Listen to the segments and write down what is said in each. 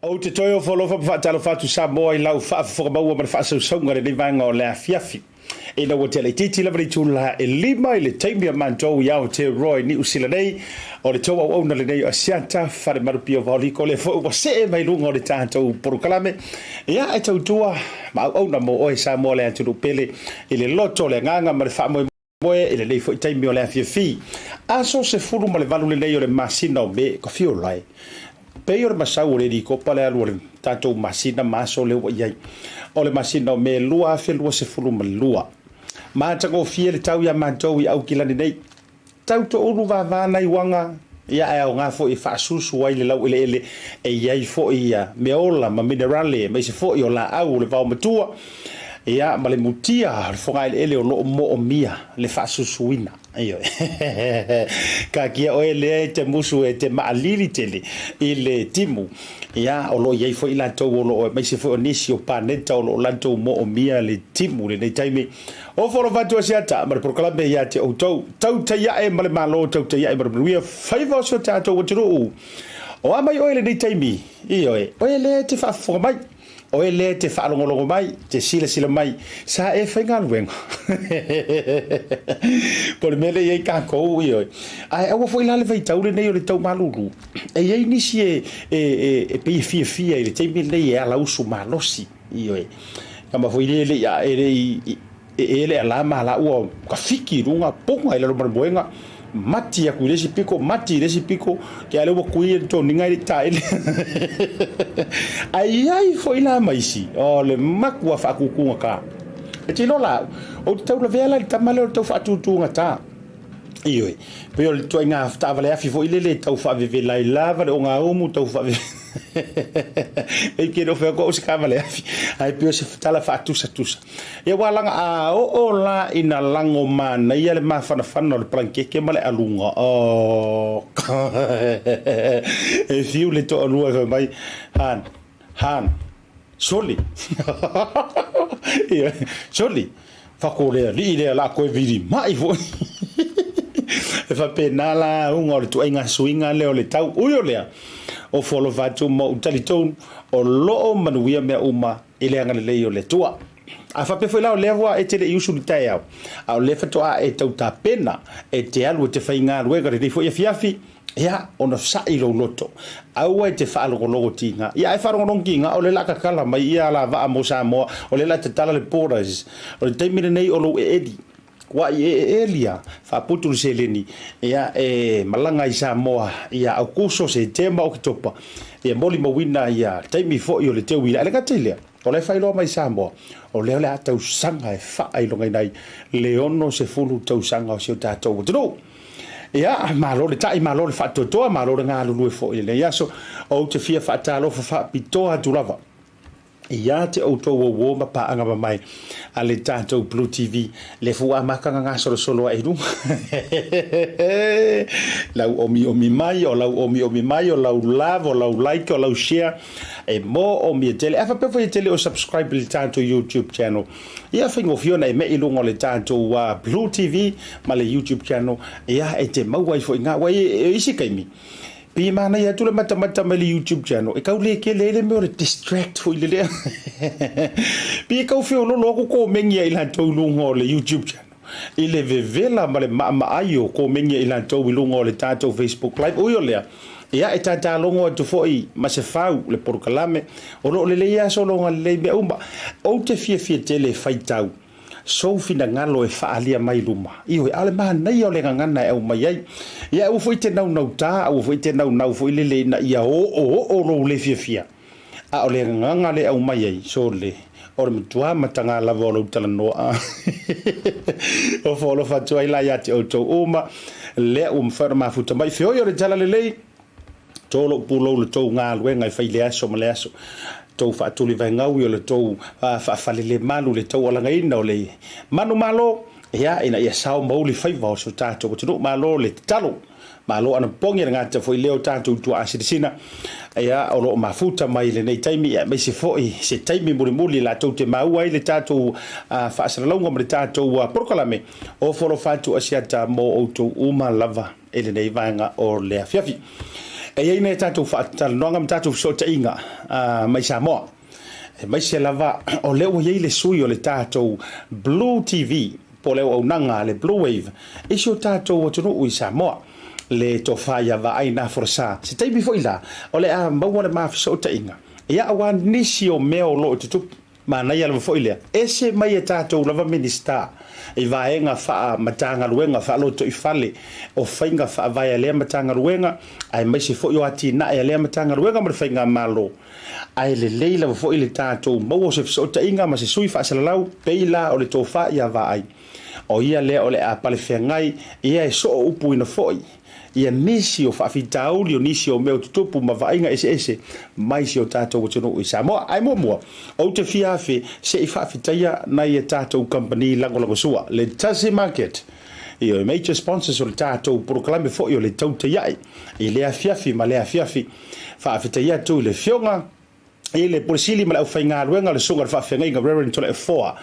Ou te toe ofo alofa ma faatalofa atu Samoa i lau faafofoga maua ma le faasausauga i lenei vaega o le afiafi. Ina ua tea laitiiti lava le itula e 5 i le taimi a matou i Aotearoa i Niu Sila nei, o le tou auauna lenei o Asiata Falemalupia o Vaoliko, lea foi ua see mai luga o le tatou polokalame. Ia, e tautua ma auauna mo oe Samoa le atunuu pele i le loto, le agaga ma le faamoemoe i lenei foi taimi o le afiafi. Aso 18 lenei o le masina o Me, ka fio lae. Pei o le masau o le likopa le alu o le tatou masina ma aso lea ua i ai. O le masina o Me 2022. Matagofie le tau iā matou i Aukilani nei. Tau toulu vava nai uaga, ia ae aoga foi e faasusu ai le laueleele e i ai foi ia meaola ma minerale aemaise foi o laau o le vaomatua, ia ma le mutia o le fogaeleele o lo o moomia le faasusuina. Ioe. Kakia oe lea e te musu e te maalili tele i le timu, ia o lo o i ai foi latou o lo o aemaise foi o nisi o paneta o lo o latou moomia le timu i lenei taimi. O Folovatu Asiata ma le polokalame ia te outou, tautai ae ma le Malo, tautai ae ma le manuia, faiva o si o tatou atunuu. O a mai oe i lenei taimi? Ioe, oe lea e te faafofoga mai, oe lea e te faalogologo mai, te silasila mai, sa e faigaluega. Po o le mea lea e i ai tatou, ioe. Ae aua foi la le vaitau lenei o le tau malulu. E i ai nisi e, e, e, e pei e fiafia i le taimi lenei e alausu malosi. Ioe. Kama foi le le ia e le i e le ala ma la ua ka fiki lunga ponga i lalo ma le moenga mati aku i le isi piko mati i le isi piko ke ale ua kui le toniga i le taele ai ai foi la ma isi o le makua faakukuga ka e te iloa la ou te taulavea la i le tama lea o le tau faatutuga ta. Ioe, pei o le ituaiga taavale afi foi lele e tau faavevela ai lava le ogaumu, tau faave Ei ke le o fea koʻu se taavale afi, ae pei o se tala faatusatusa. Ia ua laga a oo la ina lago manaia le mafanafana o le palankeke ma le aluga, oh, e fiu le toalua e fai mai, Han, Han, soli. Ia, soli. Fako le alii lea la koe vili mai foi. E faapena la uga o le tuaiga suiga lea o le tau. Ui o lea, o folofa atu ma ou talitonu, o loo manuia mea uma i le agalelei o le Atua. A faapea foi la o lea ua e te le i usu i le taeao, a o lea faatoa e tau tapena e te alu e te faigaluega lenei foi afiafi, Ia, ona sa'i lou loto. Aua e te faalogologo tiga. Ia, ae faalogologo tiga, o lea la tatala mai ia alavaa mo Samoa, o lea la tatala le borders. O le taimi lenei o lou eeli. Tuai eeeli a faaputu le seleni ia e malaga i Samoa ia Aukuso, Setema, Oketopa ia molimauina ia taimi foi o le teuila. Ae le gata i lea, o la e faailoa mai i Samoa, o lea o le a tausaga e faailogaina ai le 60 tausaga o si o tatou atunuu. Ia, malo le tai, malo le faatoatoa, malo le galulue foi i lenei aso. Ou te fia faatalofa faapitoa atu lava ia te outou ouo ma paaga mamae a le tatou Blue TV, le fua amata gagasolosolo ae i luga. Lau omiomi mai, o lau omiomi mai, o lau love, o lau like, o lau share, e moomia tele. A faapea foi e te le o subscribe i le tatou YouTube channel, ia faigofie ona e me'i i luga o le tatou Blue TV ma le YouTube channel, ia e te maua ai foi i ina. Ua i isi taimi, Pei e manaia atu le matamata mai le YouTube channel, e tau le tele ai le mea o le distract foi le lea. Pei e tau feololo atu komeni a i latou i luga o le YouTube channel i le vevela ma le maamaai o komeni a i latou i luga o le tatou Facebook Live. Ui o lea, ia e tatalogo atu foi ma se fau le polokalame, o lo o lelei lava sologa lelei mea uma. Ou te fiafia tele e faitau sou finagalo e faaalia mai luma. Ioe, a o le manaia o le gagana e aumai ai. Ia aua foi e te naunautā, aua foi e te naunau foi lele ina ia oooo lou le fiafia, a o le gagana lea e aumai ai, sole, o le matua mataga lava o lou talanoa. Ofo alofa atu ai la ia te outou uma, lea ua mafai ona mafuta mai. Feoi o le talalelei, To lou pulou le tou galuega e fai i le aso ma le aso, tou faatulivaegaui o le tou faafalelemalu le taualagaina o le manumalo, ia, ina ia sao ma uli faiva o si o tatou atunuu. Malo le tatalo, malo anapogi, e le gata foi lea o tatou tuaa silasina, ia, o lo o mafuta mai i lenei taimi, aemaise foi se taimi mulimuli latou te maua ai le tatou faasalalauga ma le tatou polokalame o Folofa Atu Asiata mo outou uma lava. i lenei vaega o le afiafi. E i ai nai a tatou faatalanoaga ma tatou fesootaiga mai Samoa, aemaise lava o lea ua i ai le sui o le tatou Blue TV po o le auaunaga a le Blue Wave i si o tatou atunuu i Samoa, le tofa ia Vaai Naforasa. Se taimi foi la o le a maua le ma fesootaiga, ia aua nisi o mea o lo o tutupu. Manaia lava foi lea, ese mai e tatou lava Minisita i vaega faa-Matagaluega faalotoifale o faiga faavae a lea Matagaluega aemaise foi o atinae a lea Matagaluega ma le Faigamalo. Ae lelei lava foi le tatou maua o se fesootaiga ma se sui faasalalau pei la o le tofa ia Vaai. O ia lea o le a palefeagai ia e soo upuina foi ia nisi o faafitauli o nisi o mea o tutupu ma vaaiga eseese mai si o tatou atunuu i Samoa. Ae muamua, ou te fia afe se i faafetaia nai a tatou kamupani lagolagosua, le Tassie Market, ioe, major sponsors o le tatou polokalame foi o le Tautaia'i i lea afiafi ma lea afiafi. Faafetaia atu i le Afioga i le Pule Sili ma le aufaigaluega, le Susuga i le Faafeagaiga Reverend Toleafoa,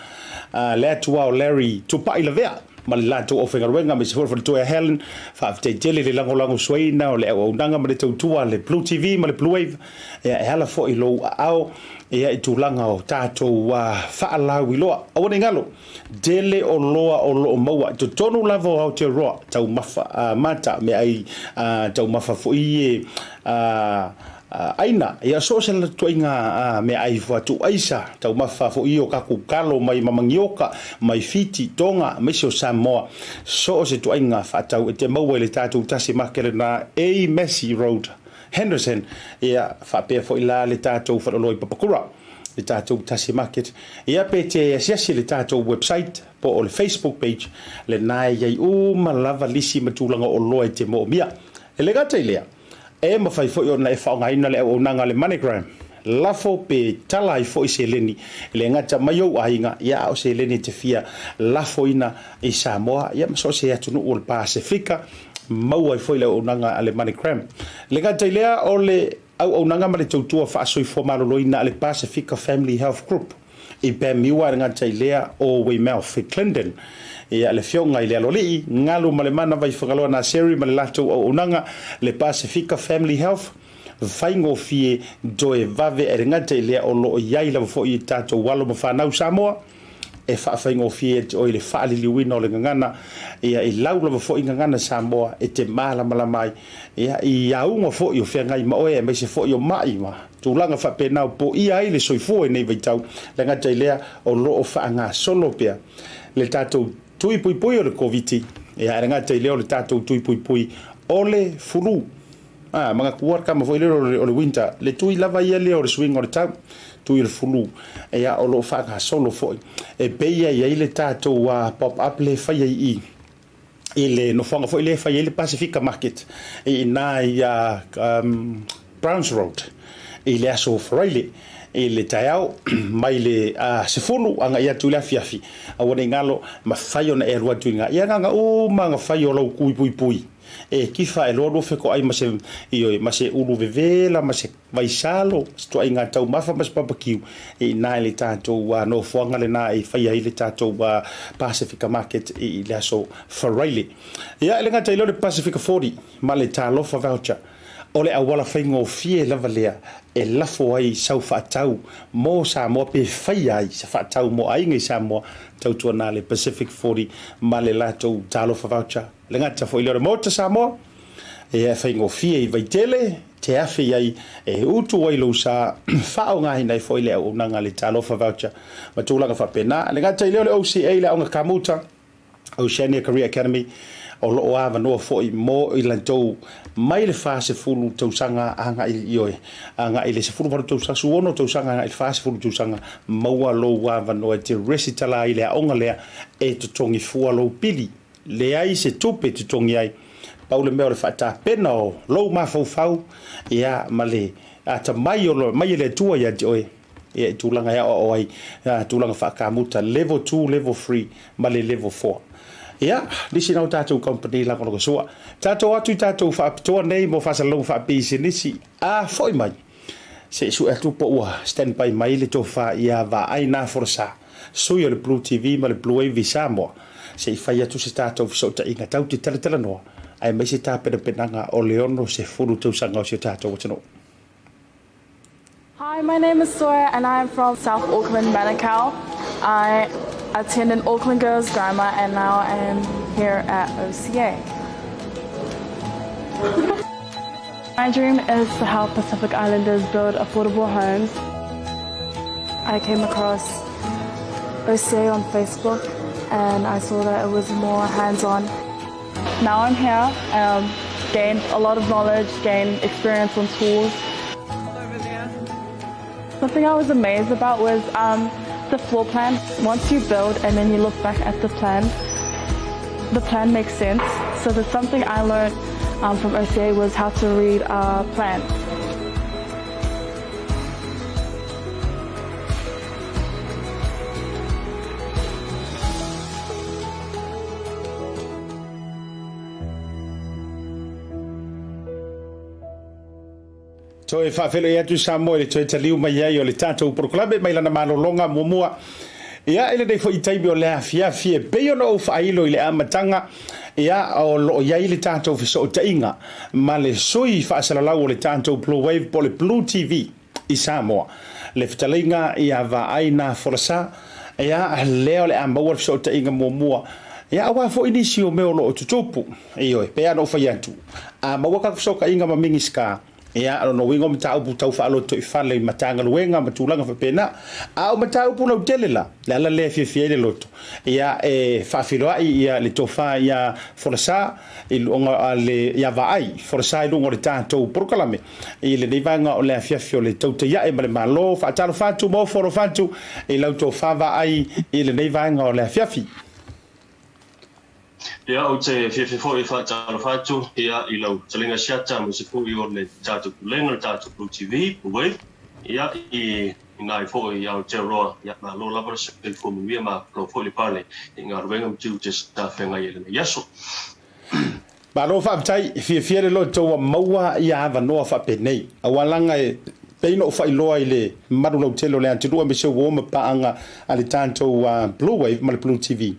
le Atua o Larry Tupai Lavea ma le latou aufaigaluega, aemaise foi le faletua ia Helen. Faafetai tele i le lagolagosuaina o le auaunaga ma le tautua a le Blue TV ma le Blue Wave, ia e ala foi i lou aao ia i tulaga o tatou faalauiloa. Aua ne i galo, tele oloa o lo o maua i totonu lava o Aotearoa, taumafa mata, meaai taumafa foi e Aina, ia so o se tuaiga meaai fuatuaisa, taumafa foi o kakou kalo mai Mamagioka, mai Fiti, Tonga, aemaise o Samoa. So o se tuaiga faatau e te maua i le tatou tasi makele na A Massey Road, Henderson, ia faapea foi la le tatou faleoloa i Papakura, le tatou tasi market. Ia pe te asiasi i le tatou website po o le Facebook page, lena e i ai uma lava lisi ma tulaga oloa e te moomia. E le gata i lea, E mafai foi ona e faaaogaina le auaunaga a le MoneyGram, lafo pe tala ai foi seleni e le gata mai ou aiga, ia a o seleni e te fia lafoina i Samoa, ia ma so o se atunuu o le Pasefika, maua ai foi le auaunaga a le MoneyGram. E le gata i lea, o le auaunaga ma le tautua faasoifua maloloina a le Pasefika Family Health Group, I Bermuda e gata i lea o Weymouth i Clinton. Ia le Afioga i le Aloalii, Galu ma le Mana vai Fagaloa Naseri ma le latou auaunaga, le Pasifika Family Health, faigofie toe vave e le gata i lea o lo o i ai lava foi i tatou alo ma fanau Samoa e faafaigofie atu oe i le faaliliuina o le gagana, ia i lau lava foi gagana Samoa e te malamalama ai, ia i auga foi o feagai ma oe aemaise foi o mai ma Tulaga faapena o poia ai le soifua i nei vaitau, le gata i lea o lo o faagasolo pea le tatou Tui puipui o le Koviti, ia e le gata i lea o le tatou tui puipui o le fulu. A, manatua le tama foi lele o le winter, le tui lava ia lea o le suiga o le tau, tui o le fulu, ia o lo o faagasolo foi. E pei e i ai le tatou pop-up lea e faia i i, i le nofoaga foi lea e fai ai le Pasifika Market i ina i Browns Road i le aso Faraile i le taeao mai le 10 agai atu i le afiafi. Aua ne i galo, mafai ona e alu atu i ina. Ia agaga uma na fai o lou kui puipui e kifa e loa lua fetoai ma se, ioe, ma se ulu vevela ma se vaisalo, se ituaiga taumafa ma se papakiu i ina i le tatou nofoaga lena e faia ai le tatou Pasifika Market i le aso Faraile. Ia, e le gata i lea o le Pasifika 40 ma le Talofa Voucher, o le auala faigofie lava lea e lafo ai sau faatau mo Samoa pe faia ai se faatau mo aiga i Samoa, tautuana le Pacific 40 ma le latou Talofa Voucher. E le gata foi i lea o le Maota Samoa, ia e faigofie i Vaitele, te afe i ai e utu ai lou sa, faaaogaina ai foi le auaunaga a le Talofa Voucher ma tulaga faapena. E le gata i lea o le OCA, le Aoga Kamuta, Oceania Career Academy, o lo o avanoa foi mo i latou mai le 40 tausaga agai ioe, agai le 18 tausaga, 16 tausaga agai le 40 tausaga, maua lou avanoa e te resitala ai i le aoga lea e totogi fua lou pili. Leai se tupe e totogi ai, pau le mea o le faatapena o lou mafaufau, ia, ma le atamai o lo mai e le Atua ia te oe, ia, i tulaga e aoao ai, ia, tulaga faakamuta, level 2, level 3, ma le level 4. Ia, nisi na o tatou company lagolagosua. Tatou atu i tatou faapitoa nei mo faasalalauga faapisinisi, a foi mai, se i sue atu po ua stand by mai le tofa ia Vaai Na Folasa, sui o le Blue TV ma le Blue Wave i Samoa, se i fai atu se tatou fesootaiga tau te talatalanoa aemaise tapenapenaga o le 60 tausaga o si o tatou atunuu. Hi, my name is Sawyer and I am from South Auckland, Manukau. I attended Auckland Girls Grammar and now I am here at OCA. My dream is to help Pacific Islanders build affordable homes. I came across OCA on Facebook and I saw that it was more hands-on. Now I'm here, gained a lot of knowledge, gained experience on tools. Something I was amazed about was the floor plan. Once you build and then you look back at the plan makes sense. So there's something I learned from OCA was how to read a plan. Toe faafeiloai atu Samoa i le toe taliu mai ai o le tatou polokalame mai lana malologa muamua. Ia, i lenei foi taimi o le afiafi e pei ona ou faailo i le amataga, ia, o lo o i ai le tatou fesootaiga ma le sui faasalalau o le tatou Blue Wave po o le Blue TV i Samoa, le fetalaiga ia Vaai Na Folasa. Ia, lea o le a maua le fesootaiga muamua, ia, aua foi nisi o mea o lo o tutupu. Ioe, pei lava ona ou fai atu, a maua tatou fesootaiga ma Minisita, ia, o lona uiga o mataupu tau faalotoifale i Matagaluega ma tulaga faapena. A o mataupu lautele la, le ala lea e fiafia ai le loto, ia, e faafiloai ia le tofa ia Folasa i luga le, ia Vaai Folasa i luga o le tatou polokalame i lenei vaega o le afiafi o le Tautai Ae ma le Malo. Faatalofa atu ma ofo alofa atu i lau tofa Vaai i lenei vaega o le afiafi. Ia, ou te fiafia foi e faatalofa atu ia, i lau fetalaiga Siata aemaise foi o le tatou Pulega, le tatou Blue TV, Blue Wave, ia, i ina ai foi i Aotearoa. Ia, malo lava le soifua manuia ma malo foi le pale i galuega ma tiute sa feagai ai i lenei aso. Malo faafetai, e fiafia le loto ua maua ia avanoa faapenei. Aua laga e pei ona ou faailoa i le malu lautele o le atunuu aemaise uo ma paaga a le tatou Blue Wave ma le Blue TV.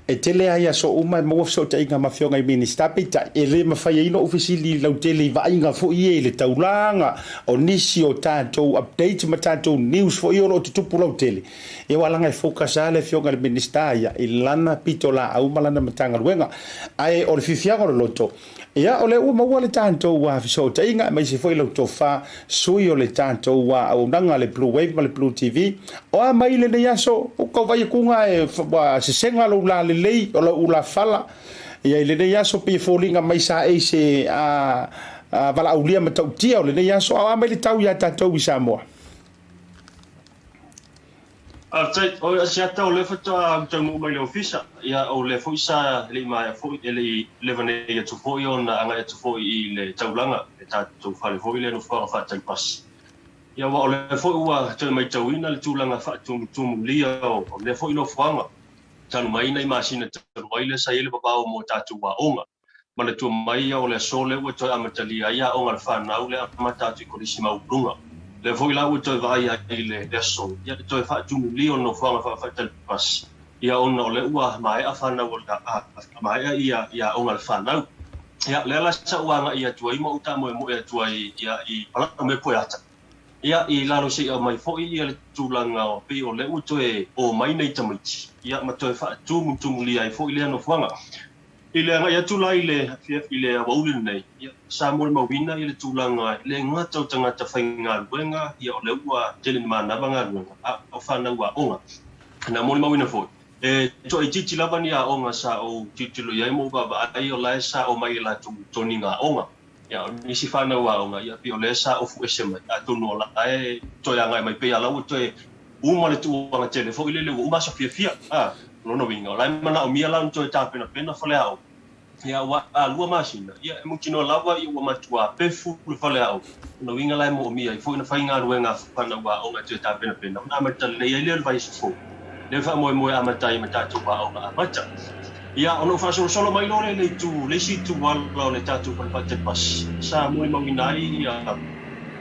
E tele lava i aso uma e maua fesootaiga ma Afioga i Minisita, peitai, e le mafai ai ona ou fesili lautele i vaaiga foi ia i le taulaga o nisi o tatou update ma tatou news foi ia o lo o tutupu lautele. Ia aua leaga e focus lava le Afioga i le Minisita ia i lana pitolaau ma lana Matagaluega. Ae o le fiafiaga o le loto, Ia, o lea ua maua le tatou fesootaiga aemaise foi lau tofa sui o le tatou auaunaga le Blue Wave ma le Blue TV. O a mai lenei aso, ua tau vaai atu ga e ua sesega lou lalelei. lelei o lau ulafala ia i lenei aso pei e foliga mai sa e i se valaaulia matautia o lenei aso, a o a mai le tau iā tatou i Samoa? Faafetai. O Asiata o lea faatoa ou taunuu mai i le ofisa, ia o lea foi sa le i maea foi, e le i leva nei atu foi ona agai atu foi i le taulaga, le tatou fale foi lea nofoaga faatali pasi. Ia aua o lea foi ua toe maitauina le tulaga faatumutumulia o lea foi nofoaga talu mai nai masina talu ai lea sa i ai le vavao mo tatou aoga. Manatua mai ia o le aso lea ua toe amatalia ai aoga a le fanau lea amata atu i Kolisi Maualuluga. Lea foi la ua toe vaai ai i le aso, ia le toe faatumulia o le nofoaga faafaatali pasi, ia ona o lea ua maea fanau maea ia aoga a le fanau. Ia lea la sa ou agai atu ai ma ou taamoemoe atu ai ia i Palau me Poeata. Ia i lalo se i aumai foi ia le tulaga o pei o lea ua toe o mai nei tamaiti, ia ma toe faatumutumuli ai foi lea nofoaga. I le agai atu la i le afiafi i le aoauli lenei, ia, sa molimauina i le tulaga e le gata o tagata faigaluega, ia o lea ua tele ina manava galuega, a o fanau aoga. Na molimauina foi, e toaitiiti lava ni aoga sa ou tilotilo i ai ma ou vaavaai o la e sa omai i latou toniga aoga. Ia, o nisi fanau aoga, ia, pei o lea sa ofu ese mai, atonu o la e toe agai mai, pei lava la ua toe uma le tūaga tele foi lele ua uma aso fiafia. A, o lona uiga, o la e manaomia la ona toe tapenapena faleaoga. Ia, aua a lua masina, ia, e mautinoa lava ia ua matua pefu le faleaoga. O lona uiga la e moomia ai foi ona faigaluega a fanau aoga e toe tapenapena, ona amata lelei ai lea o le vaiaso fou. Lea e faamoemoe e amata ai ma tatou aoga amata. Ia, ona ou faasolosolo mai loa lea i le itu, le isi itu ala o le tatou fale faatali pasi, sa molimauina ai ia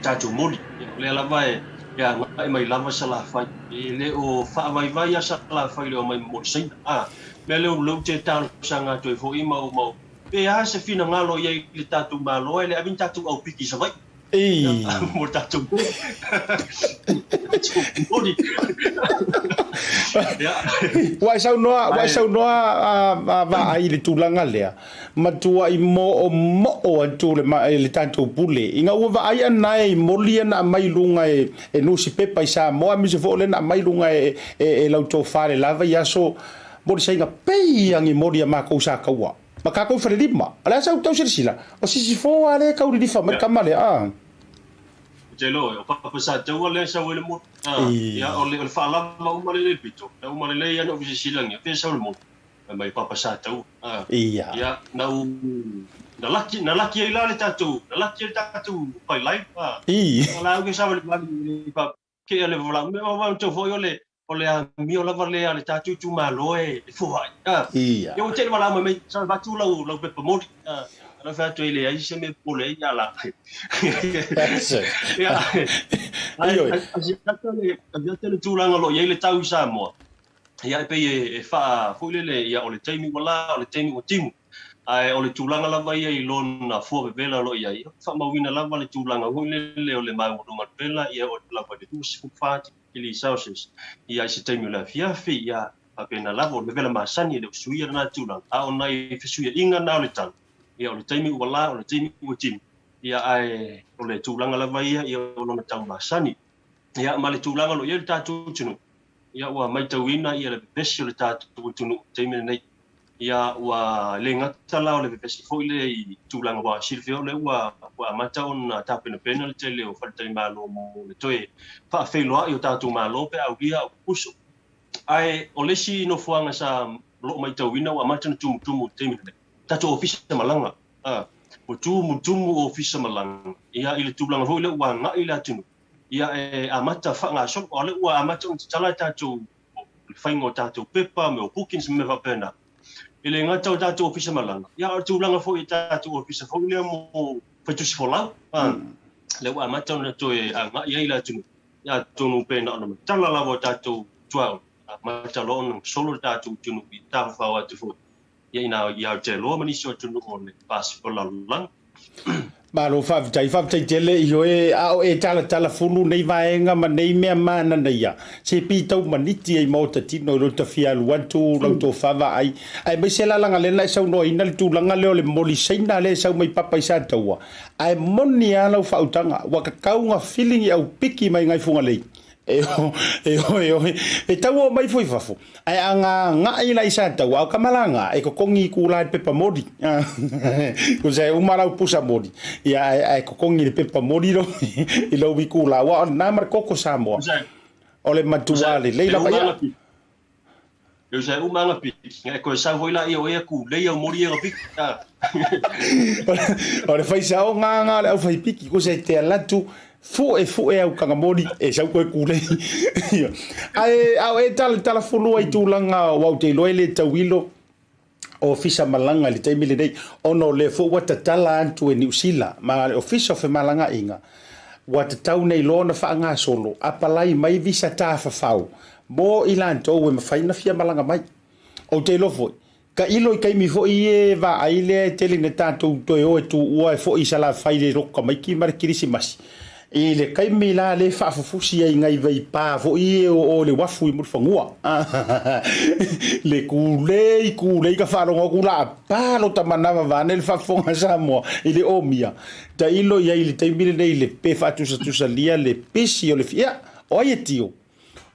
tatou moli. Ia, o lea lava e e agai mai lava Salafai. E le o faavaivai a Salafai i le omai momoli Saina. A mea lea o lea ou te talosaga atu ai foi ma ou mau, pe a se finagalo i ai i le tatou Malo ae le ave ni tatou aupiki i Savaii. Ei. Mo le tatou moli. Ua e saunoa, ua e saunoa a vaai i le tulaga lea. Matuai moomoo atu le, le tatou pule ina ua vaai ana e moli ana aumai i luga e, e nusipepa i Samoa aemaise foi o lea na aumai i luga e, e, e lau tofa le lava i aso moli saiga pei agi moli a makou sa kaua ma kakou i Falelima. O le a sa ou tau silasila o sisifo a lea e tau lilifa mai le tama lea a. Ou te iloa o Papa sa taua lea e sau ai le moli. Ia o le faalava uma lea i le pito, na uma lelei lava ona ou silasila agi, pei e sau le moli. Fai mai Papa sa taua. Ah. Ia. Ia, na u na laki na laki ai la le tatou, na laki ai le tatou pai live. Ah. I. Na la u sa vale vale pa ke le vola me wa tau foi o le o le amio lava lea a le tatou itumalo e foai. Ah. Ia. Ia ua tele valaau mai mai sa avatu lau lau pepa moli. Ah. Na fai atu ai leai se mea popole ai ia la. That's it. Ia. Ai ai le tulaga o lo o i ai le tau i Samoa. Ia e pei e faa foi lele ia o le taimi ua la, o le taimi ua timu. Ae o le tulaga lava ia i lona fua vevela o lo o i ai, e faamauina lava le tulaga foi lele o le maualuga o le vela, ia oo atu lava i le 24 tikili Celsius. Ia i se taimi o le afiafi, ia faapena lava, o le vevela masani e le o suia lena tulaga, a o nai fesuiaiga na o le tau, ia o le taimi ua la, o le taimi ua timu, ia ae o le tulaga lava ia, ia o lona tau masani. Ia ma le tulaga o lo o i ai le tatou atunuu, Ia ua maitauina ia le vevesi o le tatou atunuu i le taimi lenei. Ia ua le gata la o le vevesi foi lea i tulaga ua silafia o lea ua ua amata ona tapenapena le tele o faletalimalo mo le toe faafeiloai o tatou malo pe a aulia au puso. Ae o le isi nofoaga sa lo o maitauina ua amata ona tumutumu i le taimi lenei, tatou ofisa malaga. A, ua tumutumu ofisa malaga ia i le tulaga foi lea ua agai le atunuu Ia e amata faagasolo, o lea ua amata ona tatala tatou le faiga o tatou pepa me o bookings ma mea faapena. E le gata o tatou ofisa malaga, ia o le tulaga foi i tatou ofisa foi lea mo faitusi folau, lea ua amata ona toe agai ai le atunuu. Ia atonu pe na ona matala lava o tatou tuaoi, amata loa ona solo le tatou atunuu i tafafao atu foi. Ia ina i Aotearoa ma nisi o atunuu o le Pasifika o le lalolagi. Malo faafetai, faafetai tele i oe a o e talatala fulu nei vaega ma nei mea manana ia, se pitau maniti ai maota tino i lota fia alu atu lau tofa vaai, aemaise la laga lea na e saunoaina le tulaga lea o le moli Saina lea e sau mai papa i Sataua, ae moni a lau faautaga ua kakau ga feeling i au piki mai ngai Fugalei. E o, e o, e o, e tau o mai foi fafo. Ae a ngā ngai la i sa tau, au kamalanga, e kokongi i kūlā i pepa mori. Ko se uma lau pusa mori. Ia, ae, ae kokongi le pepa mori ro, i lau i kūlā. Ua o nā mara koko Samoa. O le matua le lei lava ia. E usa e uma anga piki. E koe sau hoi la ia o ia ku lei au mori e piki. O le whaisa o ngā ngā le au whai piki, ko se te alatu, Fue fue au kanga moni e sau koe kulei. Ae ao e tala tala fulua i tulaga o au te iloa e le tauilo ofisa malaga i le taimi lenei ona o lea foi ua tatala atu e Niu Sila ma le Ofisa o Femalagaaiga ua tatau nei loa ona faagasolo apalai mai visa tafafao mo i latou e mafai ona fia malaga mai. Ou te iloa foi Tailo i taimi foi e vaai lea e tele ina tatou toe o e tuua e foi i Salafai i le lotu tamaiti ma le Kerisimasi. I le taimi la lea e faafufusi ai nai vaipā foi e o o le uafu i Mulifanua. Le kulei kulei ka faalogo atu la a pa lota manava vaeane le faafofoga a Samoa i le omia. Tailo i ai i le taimi lenei le pe faatusatusalia le pisi o le ia, o ai e tio?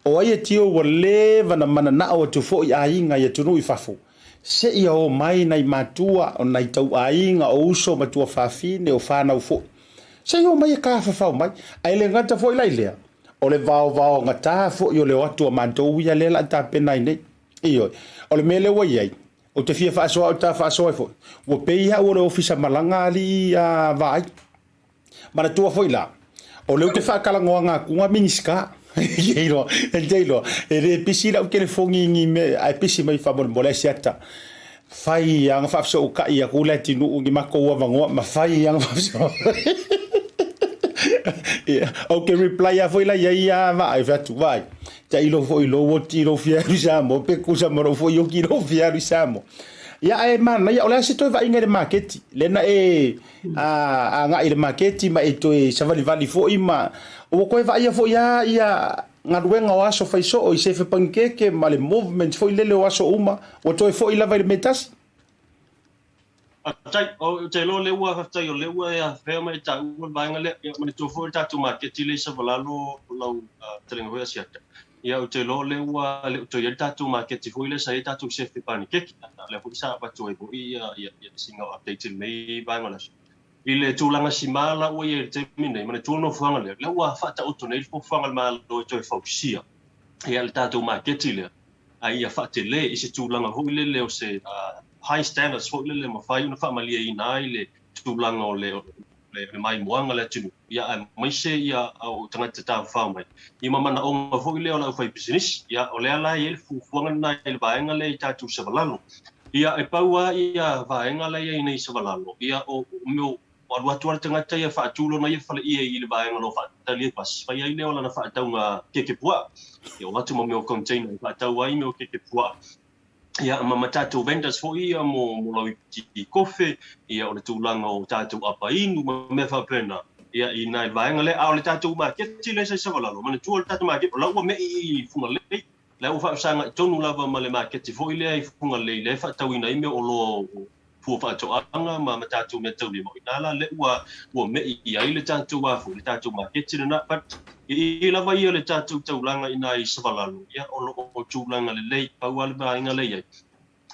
O ai e tio ua leva na mananao atu foi aiga i atunuu i fafo, seia o mai nai matua o nai tauaiga o uso ma tuafafine o fanau foi. Seia o mai e tafafao mai, ae le gata foi la i lea, o le vaovaogata foi o le o atu a matou ia lea la a tapena ai nei. Ioe, o le mea lea ua i ai, ou te fia faasoa au ta faasoa ai foi, ua pei au o le ofisa malaga alii a vaai. Manatua foi la, o lea ou te faatalanoaga atu ga Minisita. E iloa, e te iloa, e le pisi lau telefoni i ni mea, ae pisi mai faamolemole ai Siata. Fai lava na faafesootai atu le atunuu i ni matou avanoa ma fai lava na faafesootai. Ia, ou te reply lava foi la i ai ia vaai, fai atu, vaai, tailo foi i lou oti i lou fia alu i Samoa, pe tusa ma lou foi oti i lou fia alu i Samoa. Ia, ae manaia, o le a se toe vaaiga i le maketi, lea na e a agai i le maketi ma e toe savalivali foi ma ua toe vaaia foi lava ia galuega o aso fai soo i sefe panikeke ma le movement foi lele o aso uma ua toe foi lava i le mea tasi. Faafetai, ou te iloa o lea ua, faafetai o lea ua e afea ma e taua le vaega lea. Ia manatua foi le tatou maketi lea i Savalalo lau fetalaiga foi Asiata. Ia ou te iloa o lea ua le o toe i ai le tatou maketi foi lea sa i ai tatou sefe panikeke. O lea foi sa avatu ai foi ia sina update i lenei vaega o le aso. I le tulaga sima la ua i ai i le taimi nei, manatua le nofoaga lea, lea ua faataoto nei le fuafuaga a le Malo e toe fausia ia le tatou maketi lea, a ia faatele i se tulaga foi lele o se high standards foi lele e mafai ona faamalieina ai le tulaga o le le maimoaga o le atunuu, ia aemaise ia o tagata tafafao mai, ia ma manaoga foi lea o le aufaipisinisi. Ia, o lea la e i ai le fuafuaga lena i le vaega lea i tatou Savalalo. Ia, e pau lava ia vaega la e i ai nei i Savalalo, ia o mea o alu atu lava le tagata ia faatu lona ia faleie i le vaega o lo o faatali ai pasi, fai ai lea o lana faatauga keke puaa. Ia, o atu ma mea o container e faatau ai mea o keke puaa. Ia, ma ma tatou vendors foi ia mo mo lau ipiti kofe, ia o le tulaga o tatou apa inu ma mea faapena, ia i nai vaega lea. A o le tatou maketi lea sa i Savalalo, manatua le tatou maketi, o la ua me'i i Fugalei, la ua faafesagai tonu lava ma le maketi foi lea i Fugalei lea e faatauina ai mea oloa o fua faatoaga ma ma tatou mea taulima, o ina la lea ua ua me'i i ai le tatou a foi le tatou maketi lena. But i i lava ia le tatou taulaga i ina i Savalalo, ia o lo o tulaga lelei, pau lava le vaega lea i ai,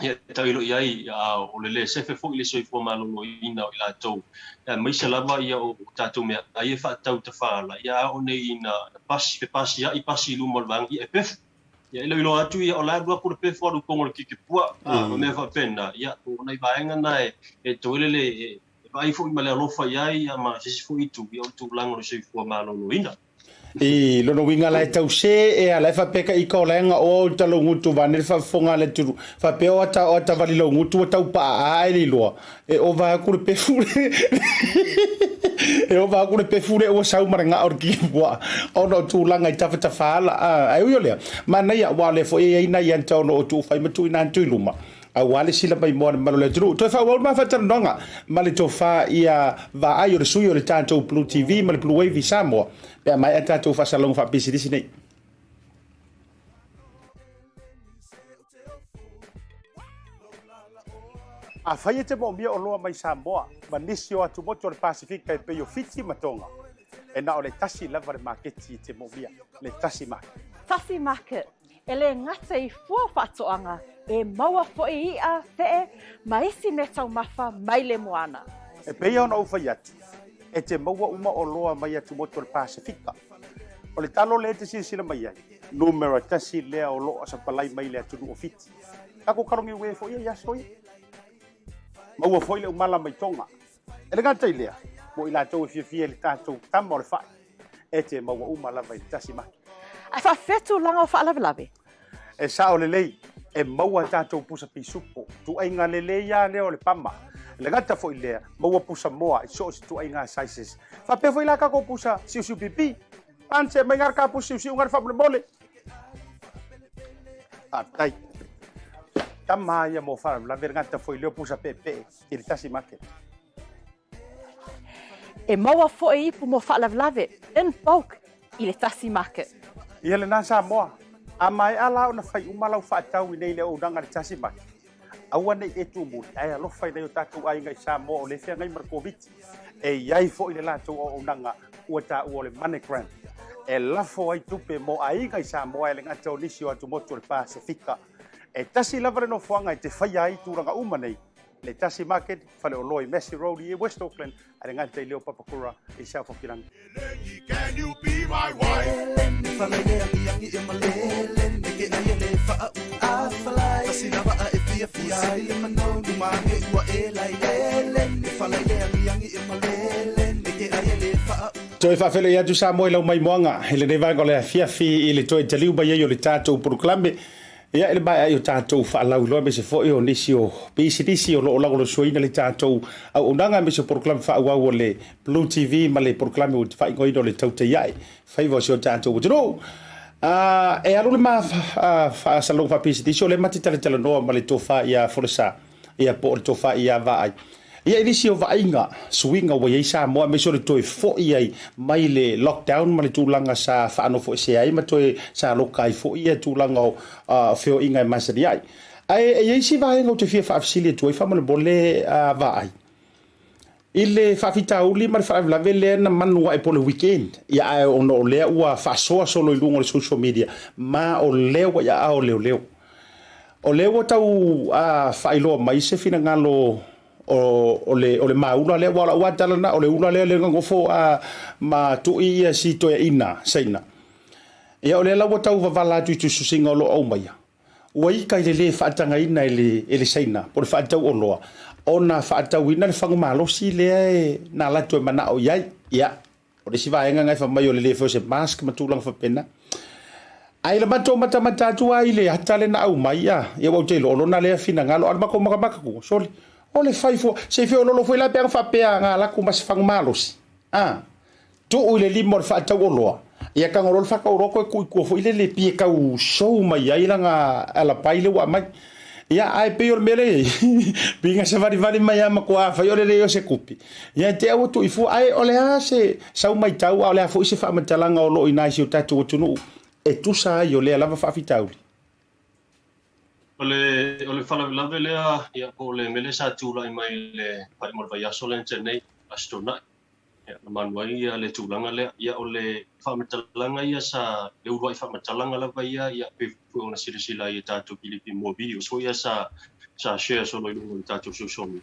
ia e tailo i ai, a o le lē sefe foi le soifua maloloina o i latou, aemaise lava ia o tatou meaai e faatau tafala, ia a oo nei ina pasi, fepasia'i pasi i luma o le vaega, ia e pefu. Ia, e iloiloa atu ia, o la e alu atu le pefu alu i totonu o le keke puaa, a, ma mea faapena. Ia, o nai vaega na e, e toe lele e, e vaai foi ma le alofa i ai, ia, ma se isi foi itu, ia, o le tulaga o le soifua maloloina. I lona uiga la e tau se e ala e faapea ka ika o laega oa o talaugutu vane le faafofoga a le atunuu faapea o ata o ata vali laugutu ua tau paa ae le iloa e ova aku le pefu le e ova aku le pefu le ua sau ma le gao o le kipuaa ona o tulaga i tafatafa ala ae ui o lea manaia aua o lea foi e i ai nai anta ono o tuufai ma tuuina atu i luma aua le sila mai moa le mamalu o le atunuu. Toe faaauau le ma faatalanoaga ma le tofa ia vaai o le sui o le tatou Blue TV ma le Blue Wave i Samoa pe a maea tatou faasalalauga faapisinisi nei. Afai e te moomia oloa mai Samoa ma nisi o atumotu o le Pasefika e pei o Fiti ma Tonga, E na o le tasi lava le maketi e te moomia, le tasi market. Tasi market, e le gata i fua faatoaga, e maua foi i'a, fe'e, ma isi meataumafa mai le moana. E pei ona ou fai atu, e te maua uma oloa mai atumotu o le Pasefika. O le talo lea e te silasila mai ai, numera tasi lea o lo o sapalai mai le atunuu o Fiti. Tatou kalogiue foi ia i aso ia. Maua foi le umala mai Tonga. E le gata i lea, mo i latou e fiafia i le tatou tama o le fai, e te maua uma lava i le tasi maki. Ae faafefea tulaga o faalavelave? E sao lelei, e maua tatou pusa pisupo, tuaiga lelei lava lea o le pama. E le gata foi i lea, maua pusa moa i so o se tuaiga sizes. Faapea foi la tatou pusa siusiu pipi. Ante mai ngā ka pusa siusiu ngā faamolemole. Faafetai. Tama ia mo faalavelave le gata foi lea o pusa peepee i le tasi market. E maua foi ipu mo faalavelave in bulk i le tasi market. Ia lena Samoa, a maea la ona fai uma lau faatau i nei le auaunaga i le tasi market, aua ne i e tumuli ae alofa i nai o tatou aiga i Samoa o lea e feagai ma le Koviti. E i ai foi le latou auaunaga ua taua o le MoneyGram e lafo ai tupe mo aiga i Samoa e le gata o nisi o atumotu o le Pasefika. E tasi lava le nofoaga e te faia ai tulaga uma nei, le Tasi Market, faleoloa i Massey Road i West Auckland, a le gata i leo Papakura i South Hokirangi. Toe faafeiloai atu Samoa i lau maimoaga i lenei vaega o le afiafi i le toe taliu mai ai o le tatou polokalame. Ia, i le maea ai o tatou faalauiloa aemaise foi o nisi o pisinisi o lo o lagolagosuaina le tatou auaunaga aemaise o polokalame faaauau o le Blue TV ma le polokalame ua faaigoaina o le Tautai Ae Faiva o si o tatou atunuu. E alu le ma faasalaloga faapisinisi o lea ma te talatalanoa ma le tofa ia Folasa, ia po o le tofa ia Vaai. Ia i nisi o vaaiga, suiga ua i ai Samoa aemaise o le toe foi ai mai le lockdown ma le tulaga sa faanofoesea ai ma toe sa loka ai foi ia tulaga o feoaiga e masani ai. Ae e i ai si vaega ou te fia faafesili atu ai faamolemole Vaai. I le faafitauli ma le faalavelave lea na manu ae po o le weekend, ia ae ona o lea ua faasoa solo i luga o le social media ma o lea ua i aao o leoleo. O lea ua tau faailoa mai se finagalo o le maula lea, aua o lau lava tala lena, o le ula lea lea na nofo ma tui ia si toeaina Saina. Ia o lea la ua tau vavala atu i tusitusiga o lo o aumaia, ua ita i le lē faatagaina e le Saina po o le faatau oloa ona faatauina le fagu malosi lea na alu atu e manao i ai. Ia, o le isi vaega lena e fai mai o le lē foi o se mask ma tulaga faapena. Ae i le matou matamata atu lava i le ata lea na aumai, ia, aua ou te iloa o lona lea finagalo, a o le matou matamata atu, sole, o le fai fua, se i feoloolo foi la pe ana faapea na alu atu ma se fagu malosi, a. Tuu i le lima o le faatau oloa, ia tago loa le faatau oloa toe tuu i tua foi lele pei e tau show mai ai lana alapai lea ua aumai. Ia ae pei o le mea lea e i ai, pei na savalivali mai lava matua fai o le leai o se tupe, ia te au ua tuu i fua. Ae o le a se sau matau a o le a foi se faamatalaga o lo o i ina i si o tatou atunuu e tusa ai o lea lava faafitauli? O le faalavelave lea, ia, po o le mea lea sa tulai mai i le faaiuga o le vaiaso lea na tea nei, Aso Toonai. Ia, na manu ai ia le tulaga lea. Ia, o le faamatalaga ia sa, le uluai faamatalaga lava ia, ia, pei foi ona silasila ai i tatou pilipi mua videos foi ia sa, sa share solo i luga o le tatou social media.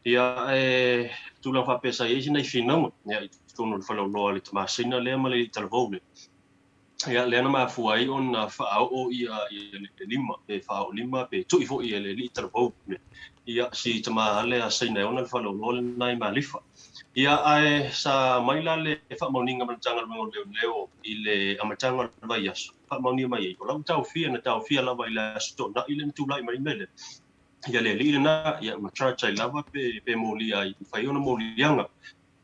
Ia, e tulaga faapea sa i ai sina finauga, ia, i totonu o le faleoloa a le tama Saina lea ma le alii talavou lea. Ia, lea na mafua ai ona faaoo ia, ia le lima, pe faaoo lima, pe tui foi e le alii talavou lea, ia, si tama lea Saina e ona le faleoloa lena i Malifa. Ia, ae sa mai la le faamaoniga ma le Matagaluega o Leoleo i le amataga o le vaiaso, faamaonia mai ai, o lau taofia na taofia lava i le Aso Toonai lea na tulai mai ai le mea lea, ia le alii lena, ia ma charge ai lava pe, pe molia ai, mafai ai ona moliaga.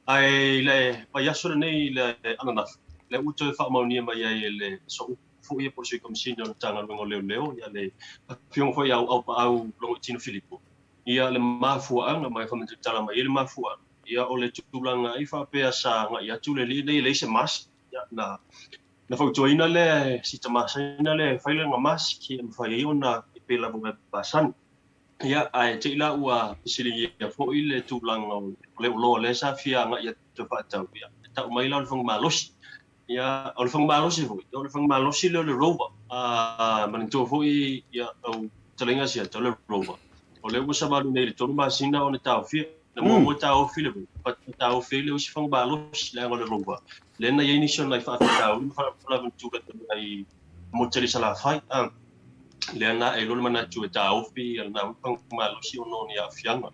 Ae i le vaiaso lenei i le ananafi, lea ua toe faamaonia mai ai e le Sooupu foi ia po o le Sui Komesina o le Matagaluega o Leoleo, ia le Afioga foi ia Auaupaau Logoitino Filipo, ia le mafuaaga ma e faamatala mai ai le mafuaaga, ia o le tulaga ai faapea sa agai atu le alii lenei e leai se mask, ia na fautuaina lea e si tama Saina lea e fai lana mask ia mafai ai ona e pei lava o mea masani. Ia, ae te i la ua fesiligia foi le tulaga o le oloa lea sa fia agai atu e faatau, ia, tau mai la o le fagu malosi. Ia, o le fagu malosi foi, o le fagu malosi lea o le rover. Manatua foi, ia, lau fetalaiga Asiata, o le rover, o lea ua savalu nei i le tolu masina ona taofia. Na muamua taofi le rover, faatoa taofi ai le isi fagu malosi, leaga o le rover, lea na i ai nisi o nai faafitauli ma faalavelave na tulai mai ai motu i Salafai. Lea na ae loa le manatu e taofi lena foi fagu malosi ona o ni aafiaga.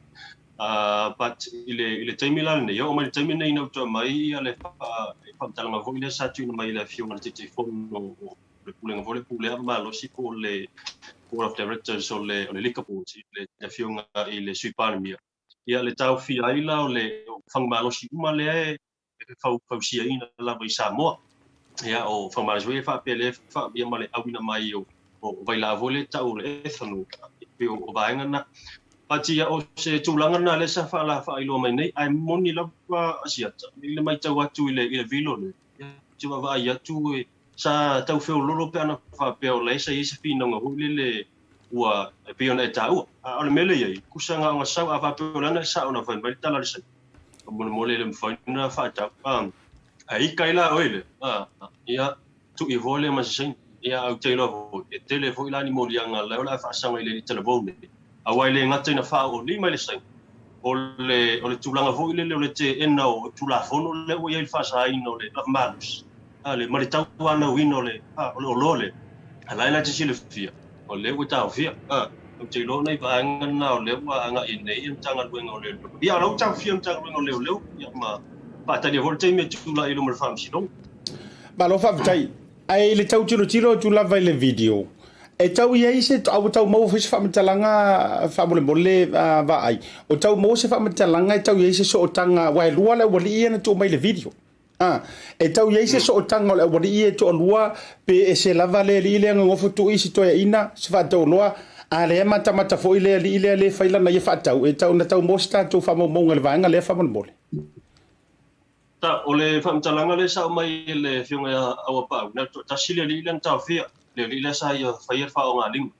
But i le, i le taimi la lenei, e oo mai i le taimi lenei ina ua toe aumai ia le faamatalaga foi lea sa tuuina mai e le Afioga i le Taitaifono o le Pulega foi lea Pulea Malosi po o le Board of Directors o le, o le Liquor Board, le Afioga i le Sui Palemia, ia le taofia ai la o le fagu malosi uma lea e fausiaina lava i Samoa. Ia, o fagu malosi foi ia faapea lea e ia ma le auina mai o vailaau foi lea e tau o le ethanol, e pei o vaega na. But ia, o se tulaga lena lea sa faailoa mai nei, ae moni lava Asiata, i le matau atu i le vilo lea, ia, ou te vaavaai atu e, sa tau feololo pe ana faapea o la e sa i ai se finauga foi lele ua e pei ona e taua. A o le mea lea e i ai, kusa na ona sau, a faapea o le ana e sao ona fai mai le tala a le Saina, faamolemole e le mafai ona faatau. A ika ai la oe lea, ia, tuu ihoa lea ma se Saina. Ia, ae ou te iloa foi, e tele foi la ni moliaga lea o le a faasaga i le talavou nei, aua e le gata ina faaoolima i le Saina, o le, o le tulaga foi lele o le teena o Tulafono lea ua i ai le faasaina o le lava malosi, a, ma le tauanauina o le, a, o le oloa lea, a la e na te silafia, o lea ua taofia. A, ou te iloa nai vaega na o lea ua agai ai nei ia Matagaluega o Leoleo. Ia, o la ua taofia le Matagaluega o Leoleo, ia, ma faatalia foi le taimi e tulai i luma o le Faamasinoga. Malo faafetai. Ae i le tau tilotilo atu lava i le video, e tau i ai se, a ua tau maua foi se faamatalaga faamolemole vaai, o tau maua se faamatalaga e tau i ai se sootaga, aua e lua le aualii ia na tuu mai i le video. A, e tau i ai se sootaga o le aualii ia e toalua, pe ese lava le alii lea gagofo tuu i si toeaina, se faatauloa, a lea matamata foi le alii lea le fai lana ia faatau, e tau na tau maua se tatou faamaumauga i le vaega lea faamolemole. Ta, o le faamatalaga lea sa aumai e le Afioga ia Auapaau, na o le toatasi le alii lea na taofia, le alii lea sa ia faia le faaaogalima.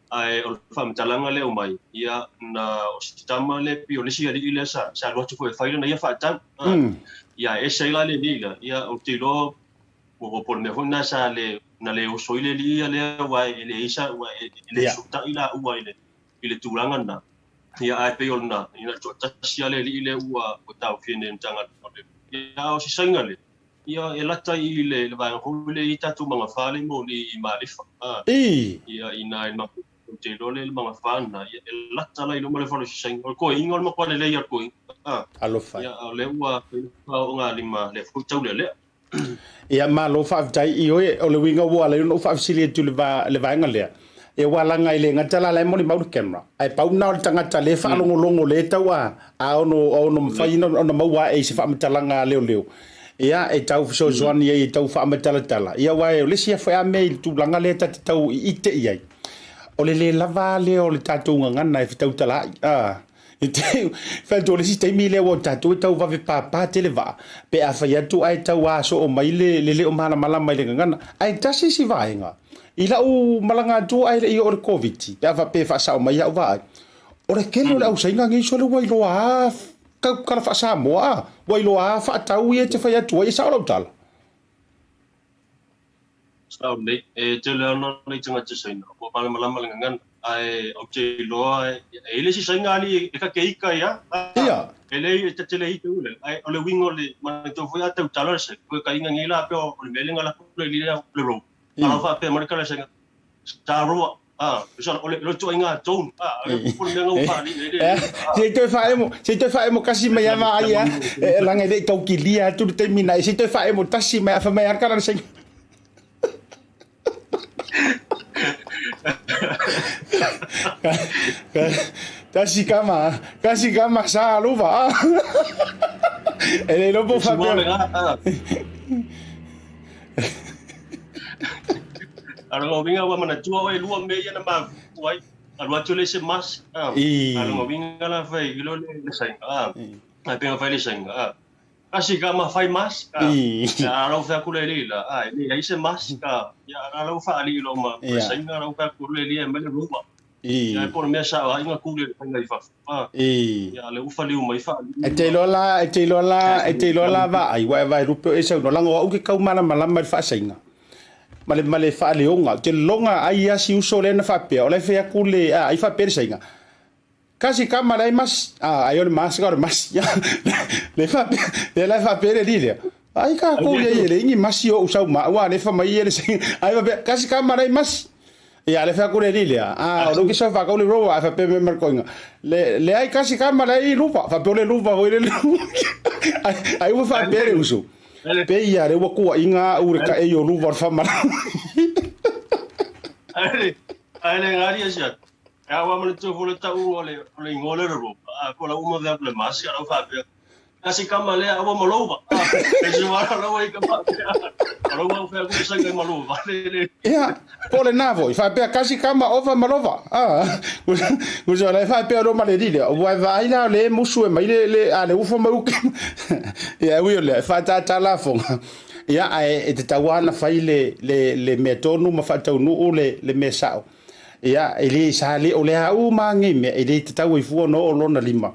Ae o le faamatalaga lea aumai, ia, na o si tama lea pei o le isi alii lea sa, sa alu atu foi e fai lana ia faatau. Ia, e ese ai la le alii lea, ia, ou te iloa, po o le mea foi lena sa le, na le oso ai le alii ia lea, aua e leai sa, ua e le sootai laua i le, i le tulaga lena. Ia, ae pei o lena, ina le toatasi lava le alii lea ua taofia nei e le Matagaluega o Leoleo. Ia, a o se saina lea, ia, e lata i le vaega foi lea e i ai tatou magafa lea e moli i Malifa. Ia, i ina i le ou te iloa lea i le magafa lena, ia, e lata la i luma le fale o se saina. O le toeaina o le matua lelei lava o le toeaina. Alofa. Ia, a o lea ua fai le faaaogalima lea foi taulealea. Ia malo faafetai i oe, o le uiga ua ala ai ona ou faafesili atu i le vaega lea, ia ua laga e le gata la la e molimau le camera, ae pau lena o le tagata lea e faalogologo lea e tau a a ono a ono mafai ona maua ae i se faamatalaga a leoleo, ia e tau fesoasoani ai e tau faamatalatala, ia aua o le isi foi a mea i le tulaga lea ta te tau ite i ai, o le le lava a lea o le tatou gagana e fetautalaai a. I te fai atu o le isi taimi lea ua o tatou e tau vave pāpā tele vaa, pe a fai atu ae tau asoo mai le le o malamalama i le gagana. Ae tasi isi vaega, i lau malaga atu ae le i oo le Koviti, pe a faapea e faasao mai au vaai, o le tele o le ausaiga nei sole ua iloa a tala faa-Samoa a, ua iloa a faatau ia e te fai atu ai, e sao lau tala? Sao nei, e tele ana nai tagata Saina, ua malamalama le gagana, ae ou te iloa e i ai le isi Saina alii e kake ika ia, Ia. E le e tetele ika ule, ae o le uiga o le manatua foi a tautala le Saina, koe ka inga nei la pea o le mea le ngala kule i le le road. A lau faapea mai le kala Saina, sa roa, a, o le ituaiga tone, a, o le mea na ua faalii ai le alii. Se i toe faaemo, se i toe faaemo kasi mai a vaai a, e laga e le i tau kilia atu le taimi na, se i toe faaemo tasi mai a fai mai a le kala le Saina. Kasi kama, kasi kama sa aluva. E le iloa po o faapea. A o lona uiga ua manatua oe e lua mea ia na mafua ai. Alu atu le se mask. A lona uiga la fai i lo le saina. A pe fai le saina. Kasi ka ma fai mask. A lau fai aku le li la. A e leai se mask. Ia a lau faali i lo ma saina lau fai aku le li e mai le ruma. Ia, e po o le mea sa o aiga kuli le faiga i fafo. Ia, le ufa liu mai fa. E te iloa la, e te iloa la, e te iloa la vaai, ua e vaai lupe o e saunoa, leaga o au ke kau malamalama i le faasaiga ma le, ma le faaleoga. Ou te lologa ai a si uso lea na faapea, o la e fai atu le, a, ai faapea le saiga. Kasi kama leai masi, a, ai o le masi ka o le masi. Le faapea, lea la e faapea le alii lea. Ai kākou ia i e leai ni masi o ou sau ma au, a le fai mai ia le saiga. Ai faapea, kasi kama leai masi. Ia, le fai atu le alii lea, a, o lea ou te sau e faatau le roa, ae faapea mai ma le toeaina, le, leai kasi kama leai luva. Faapea o le luva foi le ai, ai ua faapea le uso. Pei ia lea ua tuuaiga au i le taei o luva o le faamalamalama. Ai le ngari asia. Ia ua manatua foi le tauga o le o le igoa lea o le rope, a po o lau uma vea le masi a lau faapea, kasi kama lea aua ma louva. A, e si wala lau ai ka faapea, o lau au fea ku sai kai ma louva le le. Ia, po o lena foi, faapea kasi kama ova ma lova. A, gusa la e faapea lo ma le lile, ua e vaai la le musu e mai le le a le ufo mai uki. Ia, ui o lea, e whātātā la fonga. Ia, ae e te tau lava ona fai le le le mea tonu ma faataunuu le le mea sao. Ia, e le sa le o le a uma nei mea, e le tatau ai fua ona oo lona lima.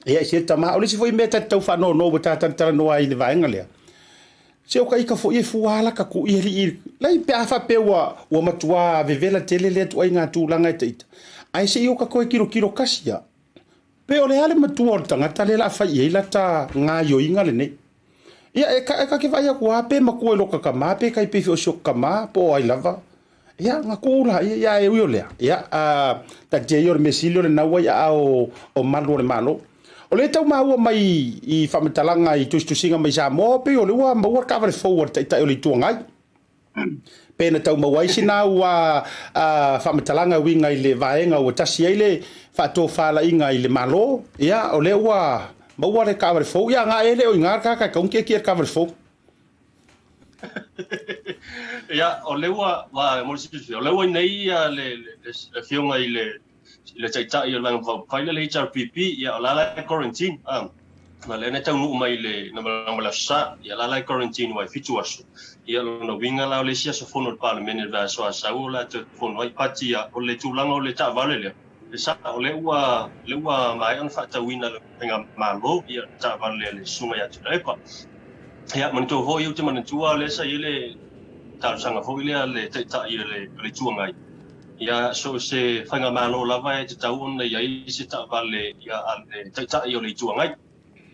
Ia, i se tama, o le isi foi mea ta te tau faanoanoa ua ta talatalanoa ai i le vaega lea, se o ka ika foi e fua ala ka kuʻi alii lai pe a faapea ua, ua matuā vevela tele lea tuaiga tulaga e taita. Ae se i o ka toe kilokilo kasi a. Pe o le a le matua o le tagata lea la a fai i ai lata gaioiga lenei. Ia, e ka, e ka ke vaai atu a pe matua i lo ka kama, pe kai pei o si o kama, po o ai lava. Ia, nga kuu la, ia, ia e ui o lea. Ia, a, taatia ia o le mea sili o lena ua i aao o malu o le Malo. O lea e tau maua mai i faamatalaga i tusitusiga mai Samoa, pei o lea ua maua le taavale fou a le Taitai o le Itu Agai. Pe na tau maua ai sina ua faamatalaga e uiga i le vaega ua tasi ai le faatofalaiga i le Malo, ia, o lea ua maua le taavale fou. Ia, na e le o i ina le tagata e tatau ona tietie i le taavale fou. Ia, o lea ua, mo le silafia, o lea ua i nei le Afioga i le i le Taitai o le Vaega Faaupufai lea le HRPP, ia o la la e quarantine, a, ma lea na taunuu mai i le na ma le Aso Sa, ia la la e quarantine aua e 7 aso. Ia lona uiga la o le isi aso fono o le Palemene le vaiaso a sau o le a toe fono ai pati ia o le tulaga o le taavale lea, e sao o lea ua lea ua maea ona faatauina e le Faigamalo ia le taavale a le Susuga ia Tuilaepa. Ia manatua foi ou te manatua lea sa i ai le talosaga foi lea a le Taitai o le Itu Agai, Ia, so o se faigamalo lava e tatau ona i ai se taavale ia a le Taitai o le Itu Agai.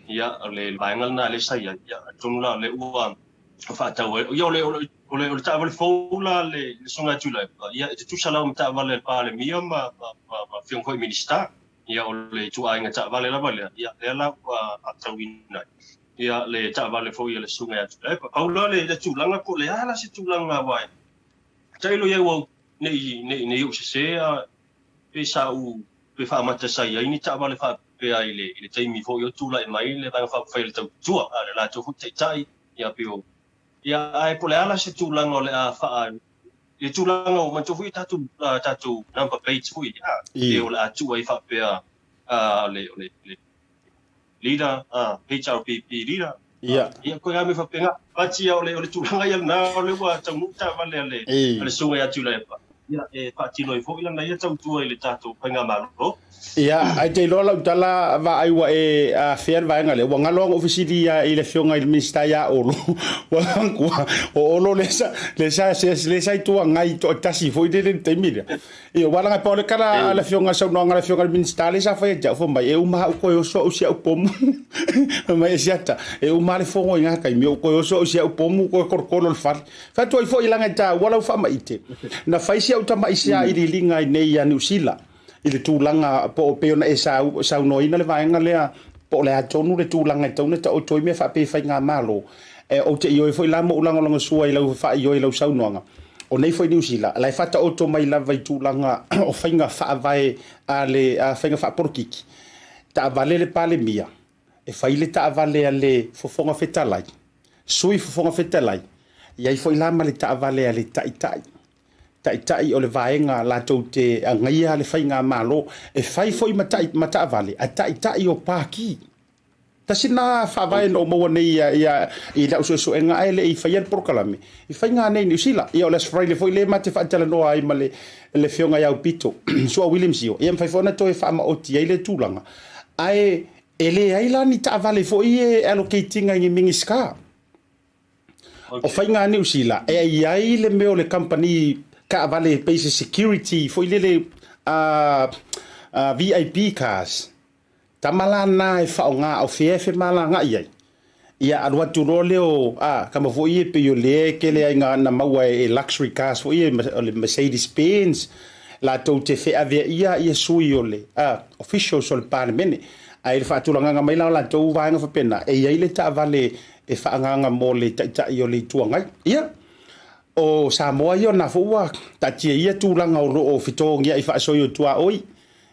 Ia, o le vaega lena lea sa i ai. Ia, atonu la o lea ua faatau ai. Ia, o le, o le, o le, o le taavale fou la a le Susuga ia Tuilaepa, ia, e tutusa lava ma taavale a le Palemia ma, ma, ma, ma Afioga foi i Minisita. Ia, o le ituaiga taavale lava lea, ia, lea la ua faatauina ai. Ia, le taavale foi a le Susuga ia Tuilaepa. Pau la le, le tulaga po o le a la se tulaga aua e tailo i ai ua Ne i, ne i, ne i ou sesē a pe sa ou, pe faamata sa i ai ni taavale faapea i le, i le taimi foi o tulai mai le Vaega Faaupufai o le Tautua, a le latou foi taitai, ia pei o, ia ae po o le a la se tulaga o le a faa, i le tulaga o, manatua foi tatou, tatou number plates foi, a, pe o le a tuu ai faapea, a, le, o le, le leader, a, HRPP leader, Ia. Ia, koe lava mea faapena. But ia, o le, o le tulaga ia lena, o lea ua taunuu taavale a le, a le Susuga ia Tuilaepa, ia, e faatino ai foi lana ia tautua i le tatou faigamalo. Ia, ae te iloa lau tala vaai ua e afea le vaega lea, ua galo lava ona ou fesili i le Afioga i le Minisita ia Olo, ua manatua, o Olo lea sa, lea sa, lea sa Itu Agai toatasi foi lele i le taimi lea. Ia, aua leaga e pau le tala a le afioga, saunoaga a le afioga i le Minisita lea sa fai ia te au, fai mai, e uma au toe oso au si au pomu. Fai mai e siata, e uma lava le fono i ngā taimi, ou toe oso au si au pomu, toe kolokolo le fale. Fai atu ai foi leaga e taua lau faamaite. Na fai si au tama'i sailiiliga i nei ia Niu Sila i le tulaga po o pei ona e saunoaina le vaega lea po o le a tonu le tulaga e tatau ona taoto ai mea faapea i faigamalo. E, ou te ioe foi la ma ou lagolagosua i lau faaioe i lau saunoaga, o nei foi Niu Sila, la e faataoto mai lava i tulaga o faiga faavae a le a faiga faapolokiki, taavale le Palemia, e fai le taavale a le Fofoga Fetalai, Sui Fofoga Fetalai, i ai foi la ma le taavale a le Taitai, Taitai o le vaega latou te agaia le faigamalo, e fai foi ma, ma taavale a Taitai o Pākī. Tasi lena faavae na ou maua nei ia, ia, i lau suesuega ae le i faia le polokalame i faiga nei i Niu Sila. Ia o le Aso Faraile foi lea ma te faatalanoa ai ma le, le Afioga ia Aupito Su'a Williams Io, ia mafai foi ona toe faamaoti ai le tulaga. Ae e leai la ni taavale foi e allocate ina i ni Minisita. O faiga a Niu Sila, e i ai le mea o le kamupani taavale e pei se security foi lele VIP cars. Tama la na e faaaoga o fea e femalagaai ai. Ia alu atu loa lea o a tama foi ia pei o lea e tele ai na maua e luxury cars foi ia o le Mercedes Benz latou te feaveaia ia sui o le officials o le Palemene. Ae i le faatulagaga mai la o latou vaega faapena, e i ai le taavale e faaagaaga mo le Taitai o le Itu Agai. Ia, o Samoa ia o lena foi ua taatia ia tulaga o lo o fetogiai faasoi o tuaoi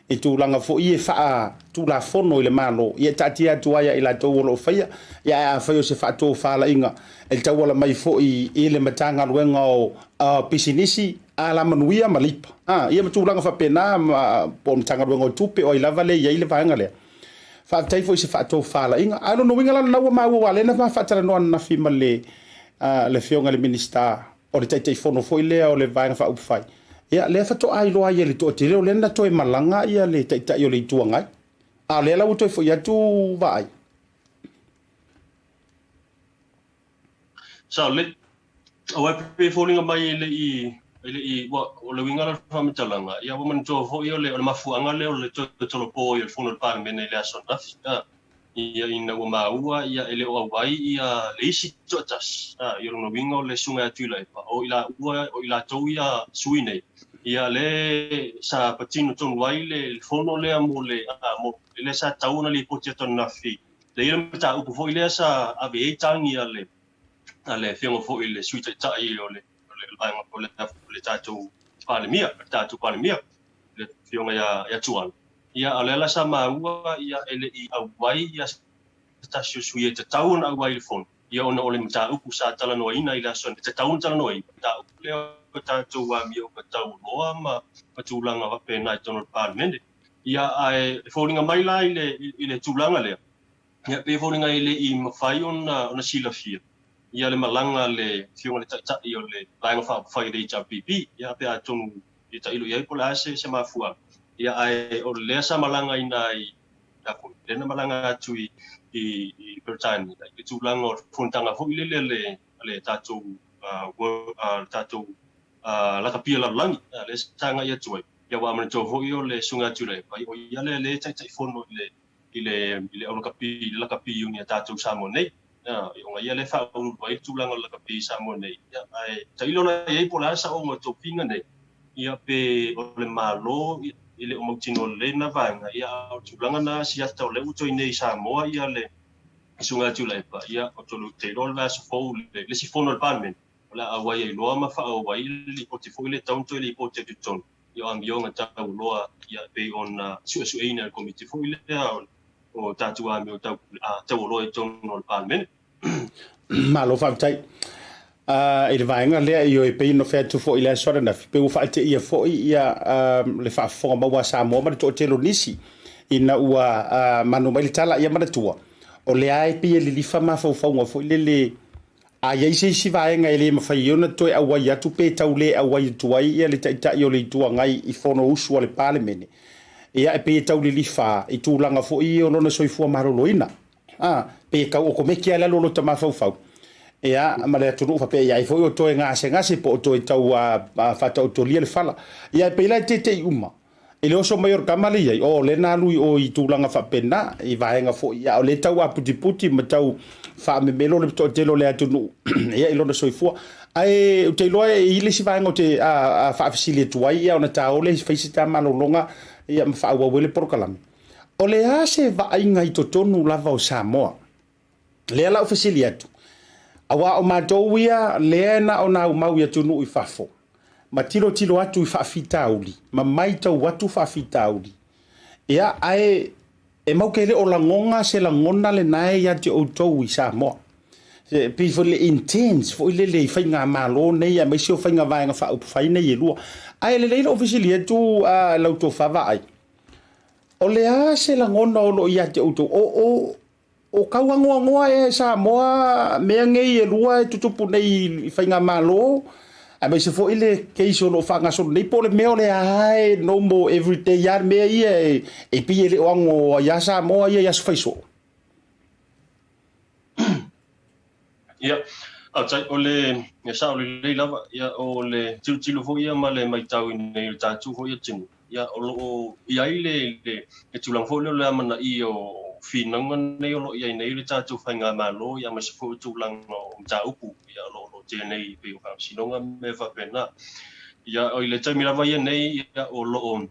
i tulaga foi ia faatulafono i le Malo, ia e taatia atu ai ia i latou o lo o faia. Ia ae afai o se faatofalaiga e tauala mai foi i le Matagaluega o Pisinisi, Alamanuia ma Leipa, ia ma tulaga faapena, po o le Matagaluega o Tupe, o ai lava lea e i ai le vaega lea. Faafetai foi i se faatofalaiga. Ae o lona uiga la lena ua maua aua o lea na ma faatalanoa ananafi ma le Afioga i le Minisita o le Taitaifono foi lea o le Vaega Faaupufai, ia lea faatoa iloa ai e le toatele o lea na toe malaga le Taitai o le Itu Agai. A o lea la ua toe foi atu Vaai. Sao lelei. Aua e pei e foliga mai e le i, e le i, ua, o le uiga la o le faamatalaga, ia ua manatua foi o le, o le mafuaaga lea o le toe tolopo ai o le Fono a le Palemene i le aso ananafi, a, ia, ina ua maua, ia, e le o auai ia le isi toatasi, a, ia o lona uiga o le Susuga ia Tuilaepa, o i laua, o i latou ia sui nei, ia lea sa patino tonu ai le, le fono lea mo le, a, mo, lea sa tatau ona lipoti atu ananafi, lea i le mataupu foi lea sa ave i ai tagi a le, a le Afioga foi i le Sui Taitai o le Vaega o le tatou Palemia, le tatou Palemia, le Afioga ia Tuala. Ia, a o lea la sa maua ia e le i auai ia se tasi o sui e tatau ona auai i le fono, ia ona o le mataupu sa talanoaina i le aso e tatau ona talanoaina, mataupu lea o tatou amioga taualoa ma tulaga faapena i totonu o le Palemene. Ia, ae foliga mai la i le, i le tulaga lea, Ia, pei e foliga e le i mafai ona silafia ia le malaga a le Afioga i le Taitai o le Vaega Faaupufai a le HRPP, ia, pe atonu e tailo i ai po o le a se mafuaaga. Ia, ae o lea sa malaga i ina i, lea na malaga atu i Peretania i le tulaga o le fonotaga foi lele a le tatou tatou lakapi lalolagi, lea sa agai atu ai. Ia, aua manatua foi o le Susuga ia Tuilaepa, o ia lea e Taitaifono i le i le i le aulakapi i le lakapi iuni a tatou i Samoa nei. Ona ia lea e faauluulu ai le tulaga o le lakapi i Samoa nei. Ia, ae tailo la i ai po o le a le saoga o tofiga nei, ia pe o le Malo e le o mautinoa lelei lena vaega, ia a o le tulaga lena siata o lea ua toe i inei i Samoa ia le Susuga ia Tuilaepa, ia ou te iloa o le vaiaso fou le isi fono a le Palemene o le a auai ai loa ma faaauau ai le lipoti foi lea e tatau ona toe lipoti atu i totonu i amioga taualoa e pei ona suesueina e le Komiti foi lea o tatou amio taualoa i totonu o le Palemene. Malo faafetai. I le vaega lea, ioe, e pei ona fai atu foi i le aso ananafi, pei ua faateia foi ia le faafofoga maua a Samoa ma le toatele o nisi ina ua manu mai le tala. Ia manatua, o lea e pei e lilifa mafaufauga foi lele A i ai se isi vaega e le mafai ai ona toe auai atu pe tau le auai atu ai le Taitai o le Itu Agai i Fonousu a le Palemene, ia e pei e tau lilifa i tulaga foi ia o lona soifua maloloina. A, pei e tau okomeki lava le alu o lota mafaufau, ia, ma le atunuu faapea ia ai foi o toe gasegase po o toe tau faataotolia le fala. Ia e pei la e tete'i uma I le oso mai o le tama lea i ai, oh, lea na alu i o i tulaga faapena, i vaega foi, a o lea e tau aputiputi ma tau faamemelo le toatele o le atunuu ia i lona soifua. Ae ou te iloa e i ai le isi vaega ou te faafesili atu ai, ia ona ta o lea e fai se ta malologa ia ma faaauau ai le polokalame. O le a se vaaiga i totonu lava o Samoa? Lea la ou fesili atu, aua o matou ia lea na o naumau i atunuu i fafo, ma tilotilo atu i faafitauli, ma maitau atu faafitauli, ia, ae e mau ke le o lagona se lagona lena e ia te outou i Samoa. E pei foi le intense foi lele i faigamalo nei aemaise o faiga vaega faaupufai nei e lua. Ae lelei lou fesili atu a lau tofa Vaai, o le a se lagona o lo o ia te outou? O, o, O kau agoagoa ea e Samoa mea nei e lua e tutupu nei i faigamalo, aemaise foi le case o lo o faagasolo nei, po o le mea o lea lava e normal everyday lava le mea ia e pei e le o agoa ai lava Samoa ia i aso fai soo? Ia, faafetai. O le sao lelei lava, ia, o le tilotilo foi ia ma le matau i nei o le tatou foi atunuu, ia, o lo o i ai le, le, le tulaga foi lea o le amanaia o finauga nei o lo o i ai nei le tatou faigamalo, ia, aemaise foi o tulaga o mataupu, ia, o lo o lotea nei e pei o faamasinoga ma mea faapena. Ia, i le taimi lava ia nei, ia, o lo o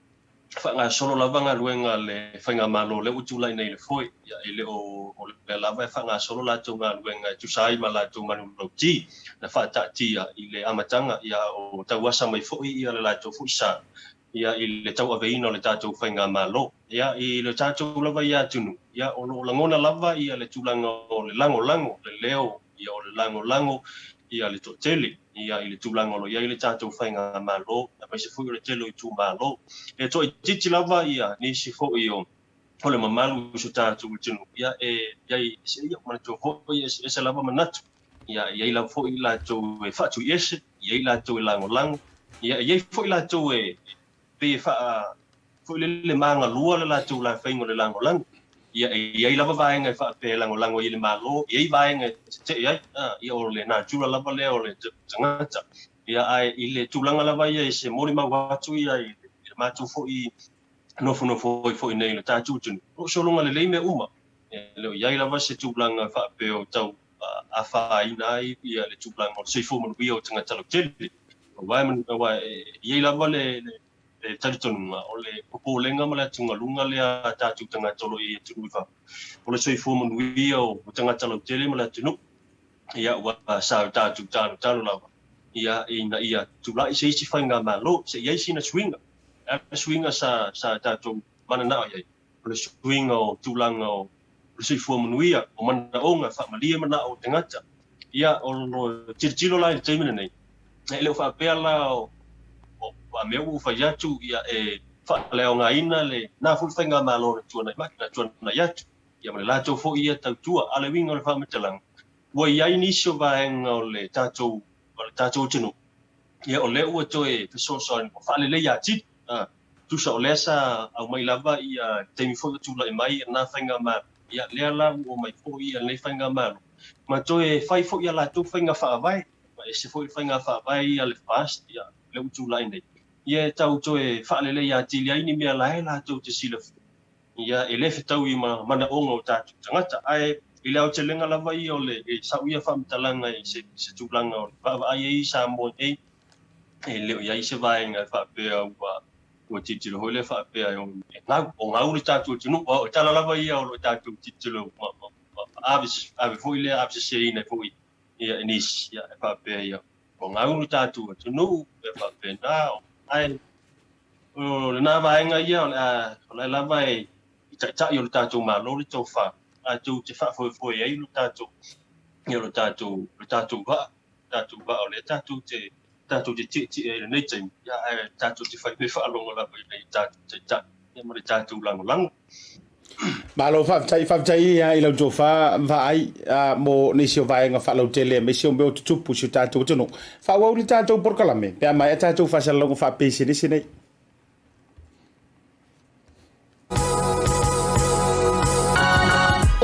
faagasolo lava galuega a le Faigamalo lea ua tulai nei i le foe, ia e le o o lea lava e faagasolo latou galuega e tusa ai ma latou manulauti na faataatia i le amataga, ia o tauasa mai foi ia le latou foi sa ia i le tauaveina o le tatou Faigamalo. Ia i le tatou lava ia atunuu, ia o lo o lagona lava ia le tulaga o le lagolago, le leo ia o le lagolago ia le toatele ia i le tulaga o lo o i ai le tatou faigamalo, aemaise foi o le tele o itumalo. E toaitiiti lava ia nisi foi o o le mamalu o si o tatou atunuu, ia e i ai se ia manatua foi e eseese lava manatu, ia e i ai lava foi latou e faatuiese, e i ai latou e lagolago, ia e i ai foi latou e pei e faa foi lele magalua le latou lafaiga o le lagolago. Ia, e i ai lava vaega e faapea e lagolago ai i le Malo, e i ai vaega e tetee ai, ia o le natura lava lea o le tagata. Ia, ae i le tulaga lava ia i se molimau atu ia i le matou foi nofonofo ai foi nei i le tatou atunuu, o lo o sologa lelei mea uma. E le o i ai lava se tulaga faapea o tau afaina ai ia le tulaga o le soifua manuia o tagata lautele. Aua e i ai lava le talitonuga o le popolega ma le atugaluga lea a tatou tagata o lo o i ai i atunuu i fafo, o le soifua manuia o tagata lautele ma le atunuu. Ia, ua sa o tatou talotalo lava ia ina ia tulai se isi faigamalo, se i ai sina suiga. O le a le suiga sa tatou mananao i ai? O le suiga o tulaga o le soifua manuia, o manaoga, faamalie manao o tagata. Ia, o lo tilotilo la i le taimi lenei, e le o faapea la o a mea ua ou fai atu, ia e faaleaogaina lena foi faigamalo na tuanai mai, na tuanai atu, ia ma le latou foi ia tautua. A o le uiga o le faamatalaga, ua i ai nisi o vaega o le tatou atunuu, ia o lea ua toe fesoasoani, ua faaleleia atili. Tusa o lea sa aumai lava ia taimi foi o tulai mai lena faigamalo, ia lea la ua omai foi ia lenei faigamalo ma toe fai foi a latou faiga faavae, ma ese foi le faiga faavae ia a le FAST ia lea ua tulai nei, ia e tau toe faaleleia atili ai ni mea la e latou te silafia, ia e le fetaui ma manaoga o tatou tagata. Ae i le aotelega lava ia o le sau ia faamatalaga i se tulaga o le vaavaai ai i Samoa nei, e le o i ai se vaega e faapea ua ua tilotilo foi lea faapea e gau, o gau le tatou atunuu. O tala lava ia o lo o tatou tilotilo ma, ma, ma ave, ave foi lea ave seseina foi ia e nisi, ia, e faapea ia ua gau le tatou atunuu, e faapena. Ae o lena vaega ia o le a, o le a lava e i taitai o le tatou Malo le tofa, tatou te faafoefoe ai lo tatou, ia lo tatou, lo tatou vaa. Tatou vaa o lea tatou te tatou te tietie ai i lenei taimi, ia ae tatou te fai mea faalogo lava i nai tatou taitai ia ma le tatou lagolago. Malo faafetai, faafetai i lau tofa vaai mo nisi o vaega faalautele aemaise o mea o tutupu i si o tatou atunuu. Faaauau le tatou polokalame pe a maea tatou faasalalauga faapisinisi nei.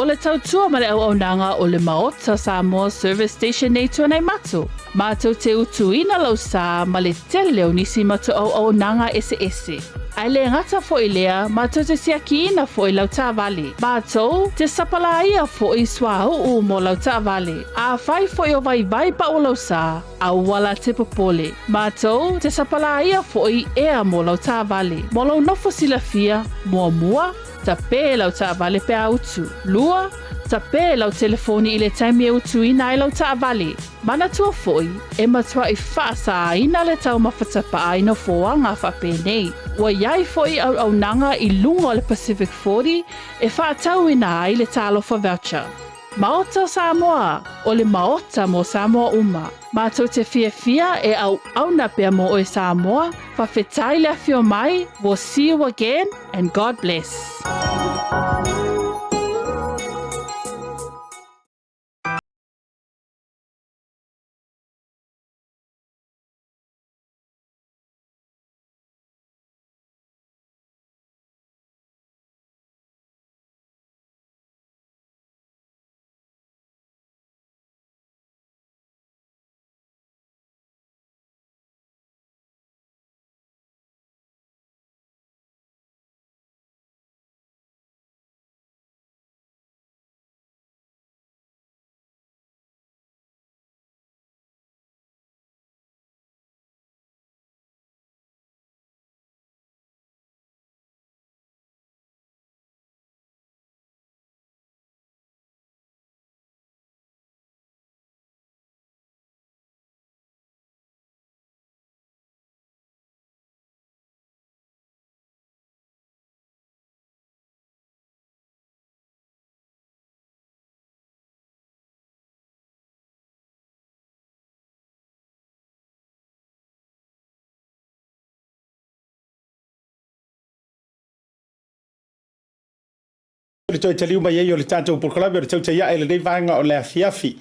O le tautua ma le auaunaga o le Maota Samoa Service Station nei Tuanaimato, matou te utuina lau sa ma le tele o nisi matou auaunaga eseese. Ae le gata foi lea, matou te siakiina foi lau taavale. Matou te sapalaia foi suauu mo lau taavale. Afai foi o vaivai pau lau sa, Aua la te popole. Matou te sapalaia foi ea mo lau taavale. Mo lou nofo silafia, muamua, tape lau taavale pe a utu. Lua, tape lau telefoni i le taimi e utuina ai lau taavale. Manatua foi, e matuai faasāina le taumafa tapaa i nofoaga faapenei. Ua i ai foi auaunaga i luga o le Pacific 40 e faatauina ai le Talofa Voucher. Maota o Samoa, o le Maota mo Samoa uma. Matou te fiafia e auauna pea mo oe Samoa, fafetai le afio mai, we'll see you again and God bless. Le toe taliu mai ai o le tatou polokalame o le tautai ae i lenei vaega o le afiafi.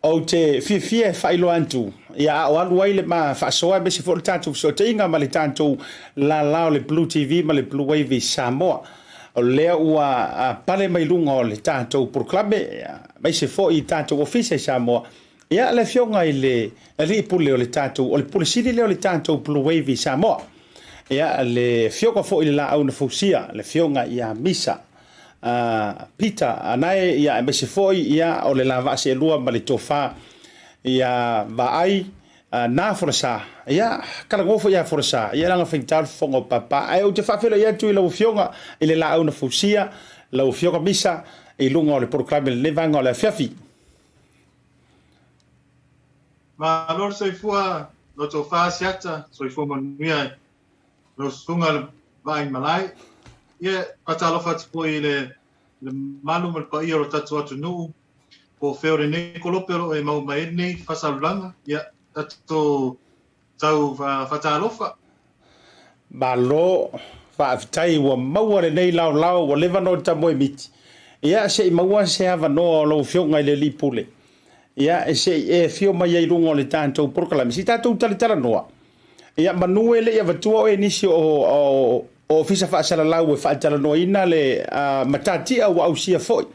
Ou te fiafia e faailoa atu, ia a o alu ai le ma faasoa aemaise foi o le tatou fesootaiga ma le tatou lala o le Blue TV ma le Blue Wave i Samoa. O lea ua pale mai luga o le tatou polokalame, aemaise foi i tatou ofisa i Samoa, ia le afioga i le alii pule o le tatou, o le pule sili lea o le tatou Blue Wave i Samoa. Ia, le afioga foi i le Laau na Fausia, le afioga ia Misa Peter Anae, ia, aemaise foi ia, o le la vaa seelua ma le tofa ia Vaai na Folasa. Ia, talanoa foi ia Folasa, ia leaga faigata le fofoga o Papa. Ae ou te faafeiloai atu i lau afioga i le Laau na Fausia, lau afioga Misa, i luga o le polokalame i lenei vaega o le afiafi. Malo le soifua lo tofa Asiata, soifua manuia i lau susuga le Vaai Malae. Ia, faatalofa atu foi i le mamalu ma le paia o lo tatou atunuu, po o fea o lenei kolope o lo o e maua mai ai lenei faasalulaga. Ia, tatou tau faatalofa. Malo, faafetai ua maua lenei laolao ua leva ona ota moe miti. Ia, se i maua se avanoa o lau Afioga i le Alii Pule. Ia, se i e afio mai ai i luga o le tatou polokalame, se i tatou talatalanoa. Ia, manu e le i avatua oe i nisi o, o, o ofisa faasalalau e faatalanoaina le matatia ua ausia foi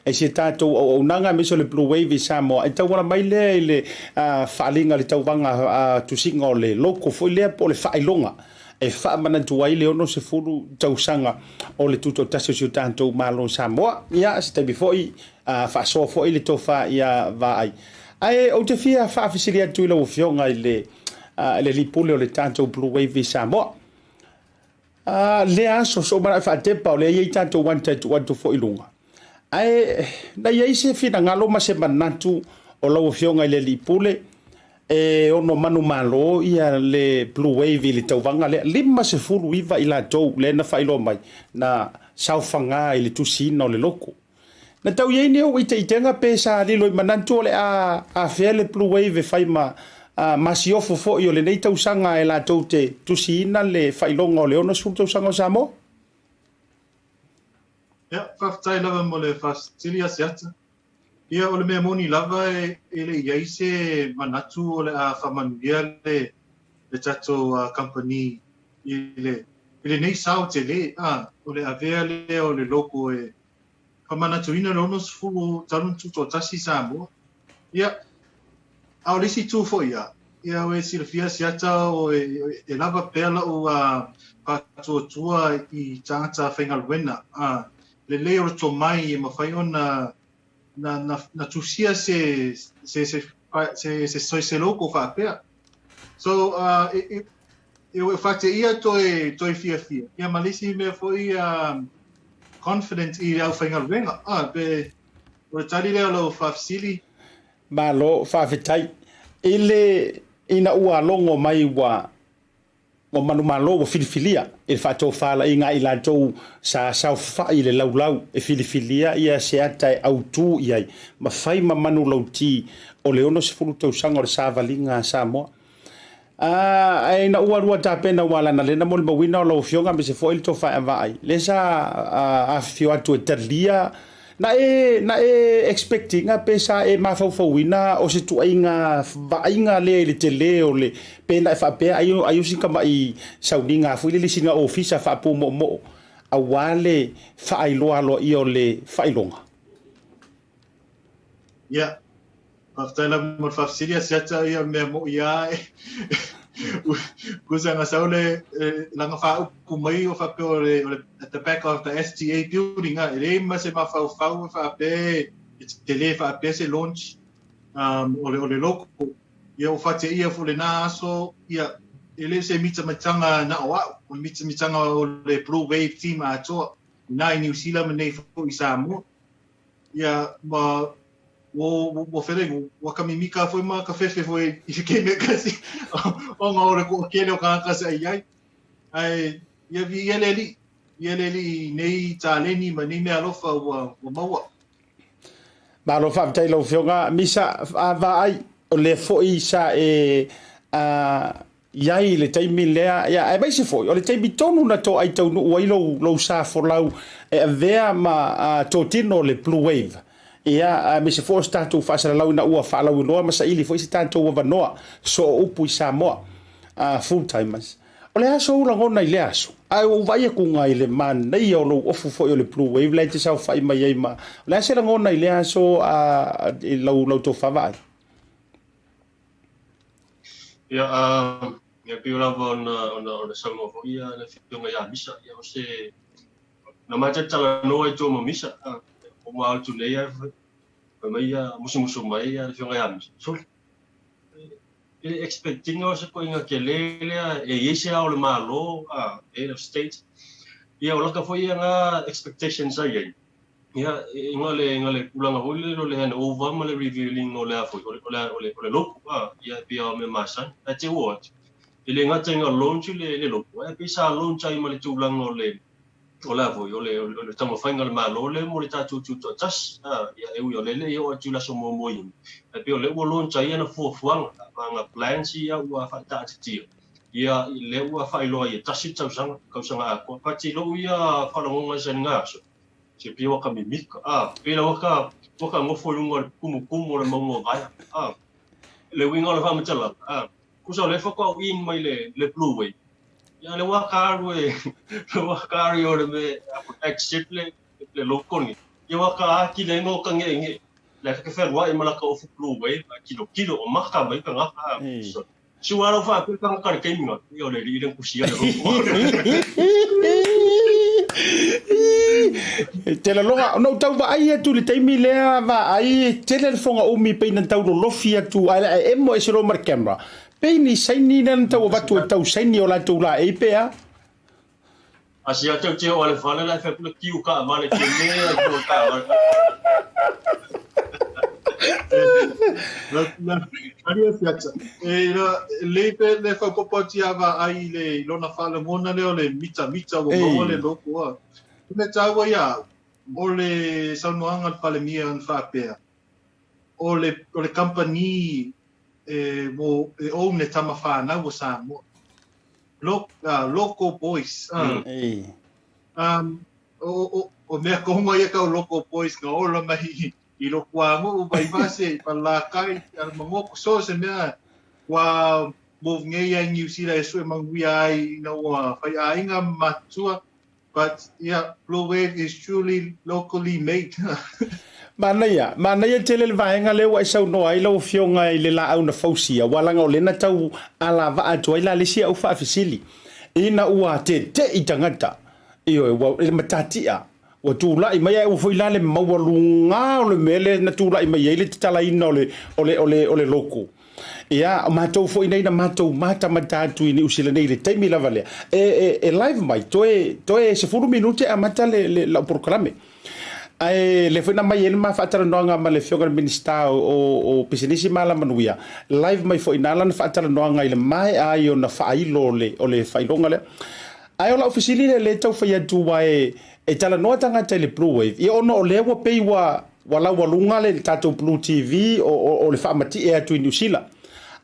e si a tatou auaunaga aemaise o le Blue Wave i Samoa e tauala mai lea i le faaaliga i le tauvaga tusiga o le logo foi lea po o le faailoga e faamanatu ai le 60 tausaga o le tutoatasi o si o tatou Malo i Samoa. Ia, se taimi foi faasoa foi le tofa ia Vaai. Ae ou te fia faafesili atu i lau Afioga i le Alii Pule o le tatou Blue Wave i Samoa. A, lea aso, sou manao e faatepa, o lea e i ai tatou anta e tuu atu foi i luga. Ae na i ai se finagalo ma se manatu o lau Afioga i le Alii Pule e ono manumalo ia le Blue Wave i le tauvaga lea, 59 i latou lea na faailoa mai na saofaga i le tusiina o le logo. Na tau i ai ni ou iteitega pe sa lilo i manatu o le a afea le Blue Wave e fai ma masiofo foi o lenei tausaga e latou te tusiina le faailoga o le 60 tausaga o Samoa? Ia, faafetai lava mo le faafesili Asiata. Ia, o le mea moni lava e le i i ai se manatu o le a faamanuia le le tatou kamupani i le i lenei sao tele, a, o le avea lea o le logo e Faamanatuina le 60 talu na tutoatasi i Samoa. Ia, a o le isi itu foi ia, ia o e silafia Asiata o e, e lava pea la'u faatuatua i tagata faigaluena, a, lelei o le tomai e mafai ona na, na, na tusia se, se, se, se, se, se, se logo faapea. So, uh, e, e, e faateia toe, toe fiafia. Ia ma le isi mea foi, uh, confident i le aufaigaluega. Ah, pe, o le tali lea o lau faafesili. Malo, faafetai. I le, ina ua logo mai ua, ua manumalo ua filifilia i le faatofalaiga a i latou sa saofai i le laulau e filifilia ia se ata e autu i ai ma fai ma manulauti o le 60 tausaga o le savaliga a Samoa. A, ae ina ua lua tapena ua lana lena molimauina o lau Afioga aemaise foi le tofa e vaai, lea sa afifio atu e talia, na e, na e expect ina pe sa e mafaufauina o se tuaiga vaaiga lea i le tele o le, pe na e faapea ai, ai o si tamai sauniga foi lele sina ofisa faapumoomoo aua le faailoa aloaia o le faailoga. Ia, faafetai lava mo le faafesili a Siata, ia o le mea mo'i lava e kusa na sau le lana faaupu mai o faapea o le, o le at the back of the STA building a, e leai ma se mafaufau e faapea e tele faapea se launch um, o le, o le logo. Ia ua faateia foi lena aso, ia e le o se mitamitaga na o a'u, o le mitamitaga o le Blue Wave team atoa, ina i Niu Sila ma nei foi i Samoa. Ia, ma ua, ua fele, ua ka mimika foi ma ka fefe foi i se keme kasi, ona o le toatele o kānaka sa i ai. Ae, ia viia le Alii, viia le Alii i nei taleni ma nei mea alofa ua, ua maua. Malo faafetai i lau Afioga Misa Vaai, o lea foi sa e a. I ai i le taimi lea, ia, aemaise foi o le taimi tonu na toai taunuu ai lou, lou sa folau e avea ma a, totino le Blue Wave. Ia, aemaise foi o se tatou faasalalau ina ua faalauiloa ma saili foi se tatou avanoa soo upu i Samoa, a, full timers. O le a sou lagona i lea aso? Ae ua ou vaai akuga i le manaia o lou ofu foi o le Blue Wave la e te saofai mai ai ma, o le a se lagona i lea aso, a, i lau, lau tofa vaai? Ia, ia pei lava ona ona ona saunoa foi ia le Afioga ia Misa, ia o se na matou talanoa i tua ma Misa, o ma atu nei ae fai mai ia musumusu mai ia le Afioga ia Misa, sole, e le expect ina o se koiga tele lea e i ai se ao o le Malo, head of state, ia o laka foi ia nga expectations sa i ai. Ia, inga le, inga le tulaga foi lele o le handover ma le revealing o le a foi, o le, o le, o le, o le logo, a, ia, e pei lava o mea masani. Ae te ua atu, e le gata ina launch le, le logo, ae pei sa launch ai ma le tulaga o le, o le a foi, o le, o le taumafaiga a le Malo lea mo le tatou tutoatasi, a, ia, e ui o lea e le i oo atu i le aso muamua i ae pei o lea ua launch ai ana fuafuaga ma ana plans ia ua faataatitia, ia, lea ua faailoa ai e tasi le tausaga, tausaga atoa. But i lou ia faalogoga i lena aso, Se pei ua ka mimika, a, pei la ua ka, ua ka nofo i luga o le kumukumu o le mauga o Vaea, a. Le uiga o le faamatalaga, a, tusa o lea faatoa ou in mai le, le Blue Wave, ia le ua ka alu e, le ua ka alu i o le me, a accept le, le logo ni, ia ua ka akili ai no ka nge'enge'e, le ka fealua'i ma laka ofu Blue Wave, a kilokilo o maka mai tagata, a, so, Sua lau faapea tagata le taimi na, ia o le alii lea na tusia le logo. Tele loga, ona ou tau vaai atu i le taimi lea vaai e tele le foga umi pei na tau lolofi atu ae ae emo ese loa ma le camera. Pei ni saini lea na tau avatu e tau saini o latou laei pe a? A si atu te o le fale la fe kula kiu ka vale ke me a ko ka vale. La la ari a fiata. E la le pe le fa popo ati ava ai le lona fale ngona le o le mita mita o maua le loko a. Me taua ia o le saunoaga le Palemia na faapea o le o le company e mo e own le tama whanau o Samoa. Lo, local boys. Um, o, o, o mea konga ia kau local boys nga ola mai i lo kuangu u vai vase pa la kai al mango so se mea ua move ngei ai New Zealand e sue manguia ai ina ua whai ainga matua. But yeah, Blue Wave is truly locally made. Manaia, manaia tele le vaega lea ua e saunoa ai lau Afioga i le laau na fausia, ua laga o lea na tau alavaa atu ai la le isi au faafesili, ina ua tete'i tagata, ioe, ua i le matatia, ua tulai mai ae ua foi la le maualuga o le mea lea na tulai mai ai le tatalaina o le, o le, o le, o le logo. Ia, o matou foi nei na matou matamata atu i Niu Sila nei i le taimi lava lea. E, e, e live mai, toe, toe 10 minute e amata le, le, lau polokalame. Ae lea foi na mai ai le ma faatalanoaga ma le Afioga i le Minisita o, o, o Pisinisi ma Alamanuia, live mai foi i ina lana faatalanoaga i le maea ai ona faailo o le, o le faailoga lea. Ae o lau fesili lea lea e tau fai atu aua e, e talanoa tagata i le Blue Wave, ia ona o lea ua pei ua, ua laualuga le tatou Blue TV o, o, o le faamatie atu i Niu Sila.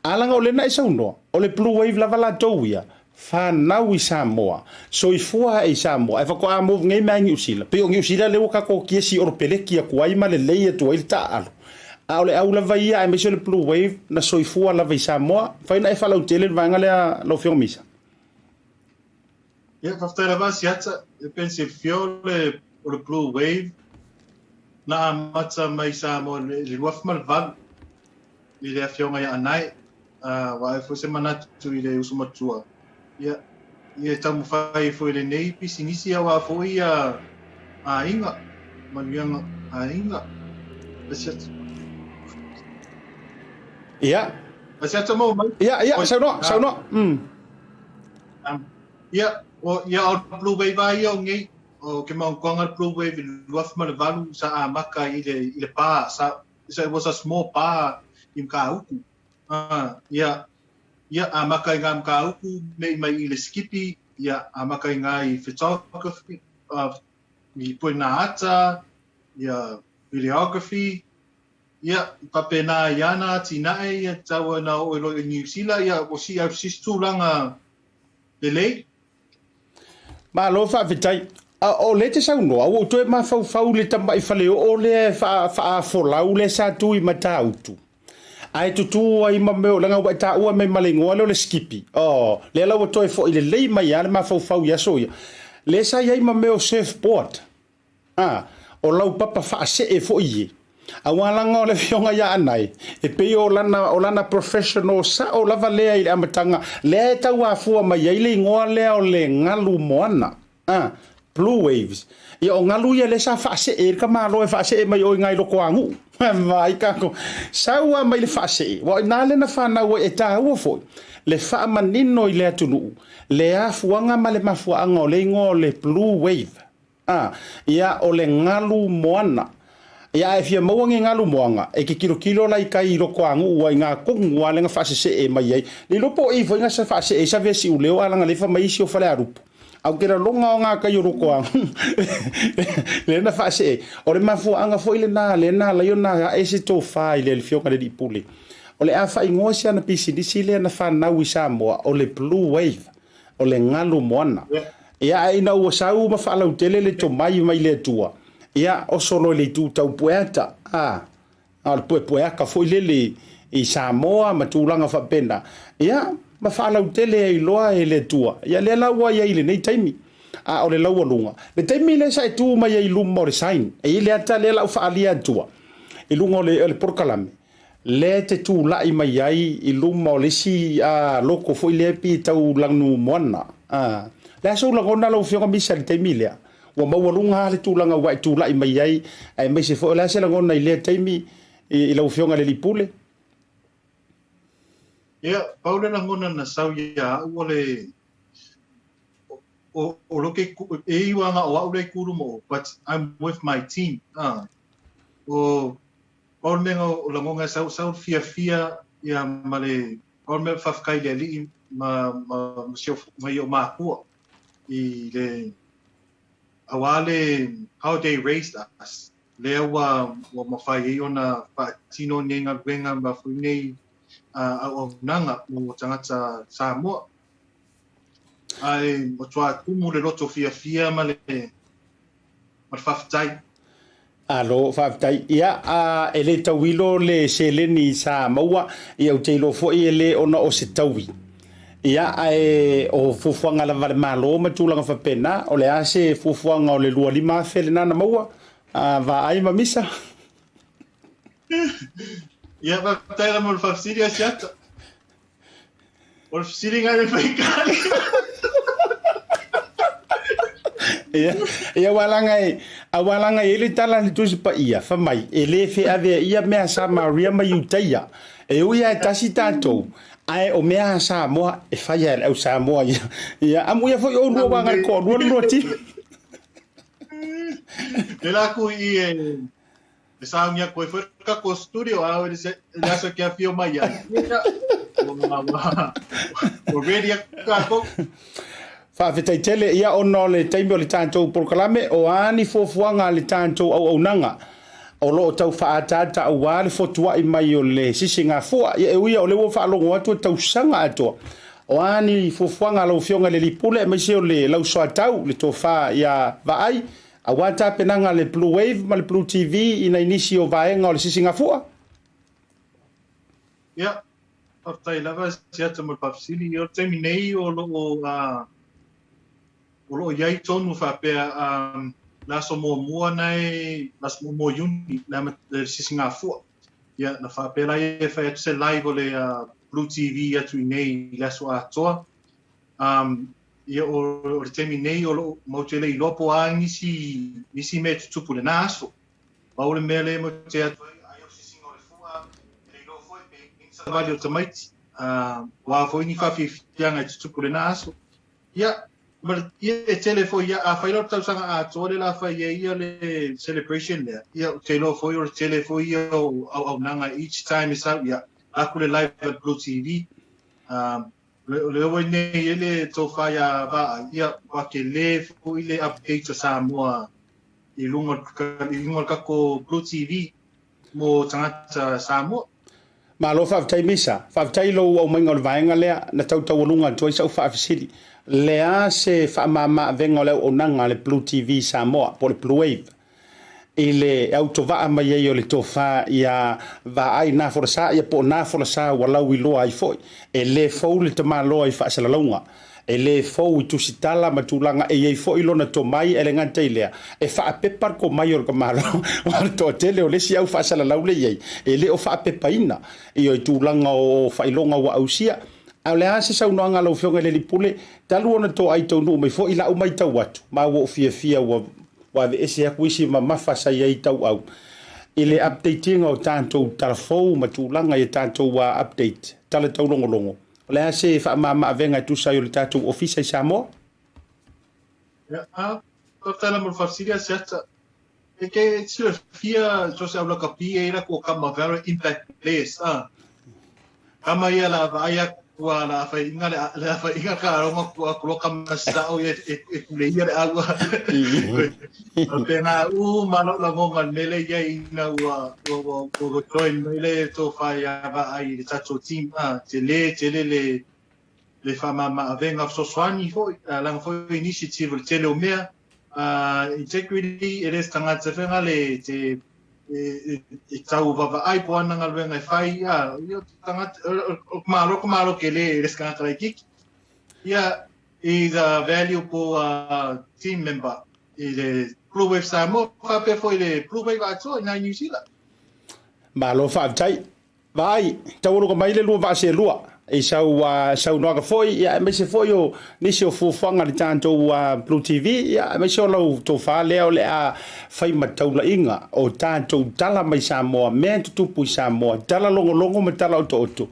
A laga o lea na e saunoa, o le Blue Wave lava latou ia, fanau i Samoa, soifua ae i Samoa, ae faatoa move nei mea i Niu Sila. Pei o Niu Sila lea ua tatou kiesi olo peleki atu ai ma lelei atu ai le taaalo. A o le au lava ia aemaise o le Blue Wave na soifua lava i Samoa. Mafai ona e faalautele le vaega lea lau Afioga Misa? Ia, faafetai lava Asiata, e pei ona silafia o le, o le Blue Wave na amata mai Samoa i le 2008 i le afioga ia Anae, uh, ua ave foi se manatu i le uso matua. Ia, ia e taumafai foi lenei pisinisi aua foi ia aiga, manuiaga aiga. Asiata. Ia. Asiata maua mai. Ia, ia, saunoa, saunoa. Ia, o, ia, o Blue Wave a ia o nei, o ke maunkuanga le Blue Wave i le 2008 sa amaka i le, i le pā, sa, so it was a small pā i Mkauku. Ia, ia, amaka i ngā Mkauku, mei mai i le Skippy, ia, amaka i ngā i photography, i Puena Ata, ia, videography, Ia, faapena ai lava na atinae ia tatau ona oo loa i Niu Sila, ia ua sii atu se isi tulaga lelei. Malo faafetai. A o lea e te saunoa, ua ou toe mafaufau i le tamai faleoo lea e faafolau lea sa tu i Matautu, ae tutu ai ma mea o, leaga ua e taua mai ma le igoa lea o le Skippy. Oh, lea la ua toe foi lelei mai lava le mafaufau i aso ia. Lea sa i ai ma mea o surfboard. A, o laupapa faasee foi ie. Aua laga o le afioga ia Anae, e pei o lana, o lana professional sao lava lea i le amataga, lea e tau afua mai ai le igoa lea o le galu moana, a, blue waves. Ia o galu ia lea sa faasee ai le tamaloa e faasee mai o i nai Lotoanu'u. Vaai tatou, sau lava mai le faasee, aua o i ina lea na fanau ai, e taua foi le faamanino i le atunuu le afuaga ma le mafuaaga o le igoa o le blue wave. A, ia, o le galu moana. Ia, a e fia maua ni galu moana, e te tilotilo la i tai i Rotoanu'u ai na tonu lava lea na faasesee mai ai. Le iloa po o i foi na faasee ai sa Vesiuleo a laga lefa mai isi o Falealupo. A ou te lalona o na tai o Rotoanu'u lea na faasee. O le mafuaaga foi lena lea na alai ona ae se tofa i le Afioga i le Alii Pule. O le a faaigoa si ana pisinisi lea na fanau i Samoa, o le Blue Wave. o le galu moana. Ia, ae ina ua sau ma faalautele le tomai mai le Atua, ia, oso loa i le itu tau pueata, a, a o le puepueata foi lele i Samoa ma tulaga faapena, ia, ma faalautele ai loa e le Atua. Ia, lea la ua i ai i lenei taimi, a o le laualuga. Le taimi lea sa e tu mai ai i luma o le sign, e i ai le ata lea la u faaalia atua i luga o le, o le polokalame, lea e te tulai mai ai i luma o le isi loko foi lea pei e tau lanu moana. A, le a sou lagona lau Afioga Misa i le taimi lea? Ua maualuga lava le tulaga ua e tulai mai ai, aemaise foi o le a se lagona i lea taimi i lau Afioga i le Alii Pule? Ia, pau le lagona na sau ia au o le o o lo ke e iwa nga o au le kulu mo but I'm with my team. Ah. O Pau le mea o lagona e sau, sau le fiafia ia ma le, pau le mea faafetai i le Alii ma, ma, ma si ma i o mākua i le, aua le how they raised us, lea ua, ua mafai ai ona faatino nei galuega ma foi nei uh, auaunaga mo tagata Samoa. Ae matua tumu le loto fiafia ma le, ma le faafetai. Alo, faafetai. Ia, a, e le tauilo le seleni sa maua, ia ou te iloa foi e le ona o se taui. Ia, ae o fuafuaga lava a le Malo ma tulaga faapena, o le a se fuafuaga o le 25,000 lena na maua, a, vaai ma misa? Ia, faafetai lava mo le faafesili, Asiata. O le fesiliga e fai kali. Ia, ia aua laga e, aua laga e i ai le tala a le Tusi Paia, fai mai, e le feavea ia mea a Samaria ma Iutaia. E ui lava e tasi tatou, ae o mea a Samoa, e fai lava e le au Samoa ia. Ia, amuia foi oulua aua na le toalua le lua tino. Le la ku i e E sauni atu ai foi le tatou studio a i le aso e te afio mai ai. Ua ready atu tatou. Faafetai tele ia ona o le taimi o le tatou polokalame, o a ni fuafuaga a le tatou auaunaga o lo o tau faaataata aua le fotuai mai o le sisigafua. Ia e ui o lea ua faalogo atu e tausaga atoa. O a ni fuafuaga a lau Afioga i le Alii Pule aemaise o le lausoatau, le tofa ia Vaai, Aua tapenaga a le Blue Wave ma le Blue TV i nai nisi o vaega o le sisigafua. Ia, faafetai lava Siata mo le faafesili. O le taimi nei o lo o, uh, o lo o i ai tonu faapea um, le aso muamua nae, le aso muamua o Iuni, le, le sisigafua. Ia, na faapea la ia e fai atu se live o le uh, Blue TV atu i nei i le aso atoa. Um, Ia, o, o le taimi nei o lo o matou te le iloa po o a nisi, nisi mea e tutupu i lena aso. Pau le mea lea matou te atu ai, ai o le sisiga o le fua, e le iloa foi pe i ai ni savali o tamaiti, ā, o a foi ni faafiafiaga e tutupu i lena aso. Ia, ma le, ia e tele foi ia, afai la o le tausaga atoa lea o le a fai ai ia le celebration lea, ia ou te iloa foi o le tele foi ia o auaunaga each time e sau, ia, aku le live a le Blue TV, ā, O le ua nei e le tofa ia Vaai, ia, ua tele foi le update o Samoa i luga i luga o le tatou Blue TV. mo tagata Samoa. Malo faafetai Misa. Faafetai i lou aumaiga o le vaega lea na tautaualuga atu ai sau faafesili. Le a se faamama-avega o le auaunaga a le Blue TV Samoa po o le Blue Wave i le autovaa mai ai o le tofa ia Vaai Nafolasa ia po o Nafolasa ua lauiloa ai foi. E le fou le tamaloa i faasalalauga. E le fou i tusitala ma tulaga e i ai foi lona tomai, e le gata i lea, e faapepa le tomai o le tamaloa, aua o le toatele o le isi au faasalalau lea e i ai, e le o faapepaina i tulaga o faailoga ua ausia. A o le a se saunoaga a lau Afioga i le Alii Pule, talu ona toai taunuu mai foi i lau matau atu, ma ua ou fiafia ua aveese atu isi mamafa sa i ai tauau i le update ina o tatou tala fou ma tulaga i a tatou update, tala taulogologo. O le a se faamama-avega e tusa ai o le tatou Ofisa i Samoa? Ia, a, faafetai lava mo le faafesili a Seata. E ke silafia so se au lakapi e ira ko kama very impact players a. Kama ia la vaai aku a la fai inga le la fai inga ka ronga ku a kulo kama sao ia e e kule ia le aua. Pena u ma lo la ngonga mele ia ina ua ua ua ua join mai le tofa ia vaai i le tatou team a tele tele le le faamama-avega fesoasoani foi leaga foi initiative o le tele o mea integrity e le se tagata faiga le te e tau vaavaai po o ana galuega e fai a ia tagata o malo ka malo kele e le se tagata laitiiti ia is a valuable team member i le Blue Wave Samoa faapea foi i le Blue Wave atoa i nai New Zealand. Malo faafetai. Vaai, taualuga mai le lua vaa selua i sau saunoaga foi, ia aemaise foi o nisi o fuafuaga a le tatou Blue TV, ia aemaise o lau tofa lea o le a fai ma taulaiga o tatou tala mai Samoa, mea e tutupu i Samoa, tala logologo ma tala otooto,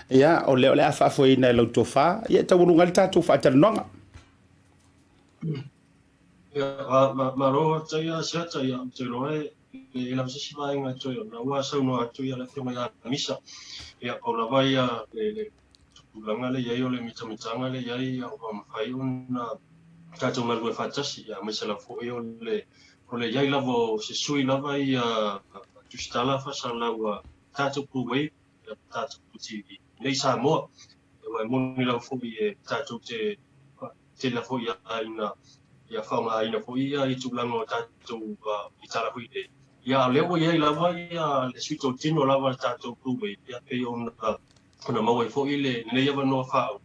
ia o lea o le a faafoeina e lau tofa, ia e taualuga ai le tatou faatalanoaga. Ia, malo faafetai ia Seata, ia ou te iloa e leai lava se isi vaega e toe ona ua saunoa atu ia le Afioga ia Misa. Ia, pau lava ia le tulaga lea i ai o le mitamitaga lea i ai ia ua mafai ona tatou galulue faatasi, ia aemaise lava foi o le o le i ai lava o se sui lava ia tusitala faasalalau a tatou Blue Wave ia tatou Blue TV nei Samoa. Aua e moni lava foi e tatou te tele foi a ina ia faaaogaina foi ia i tulaga o tatou i tala foi nei. Ia a o lea ua i ai lava ia le sui tautino lava le tatou Blue Wave ia pei ona ona maua ai foi le lenei avanoa faauu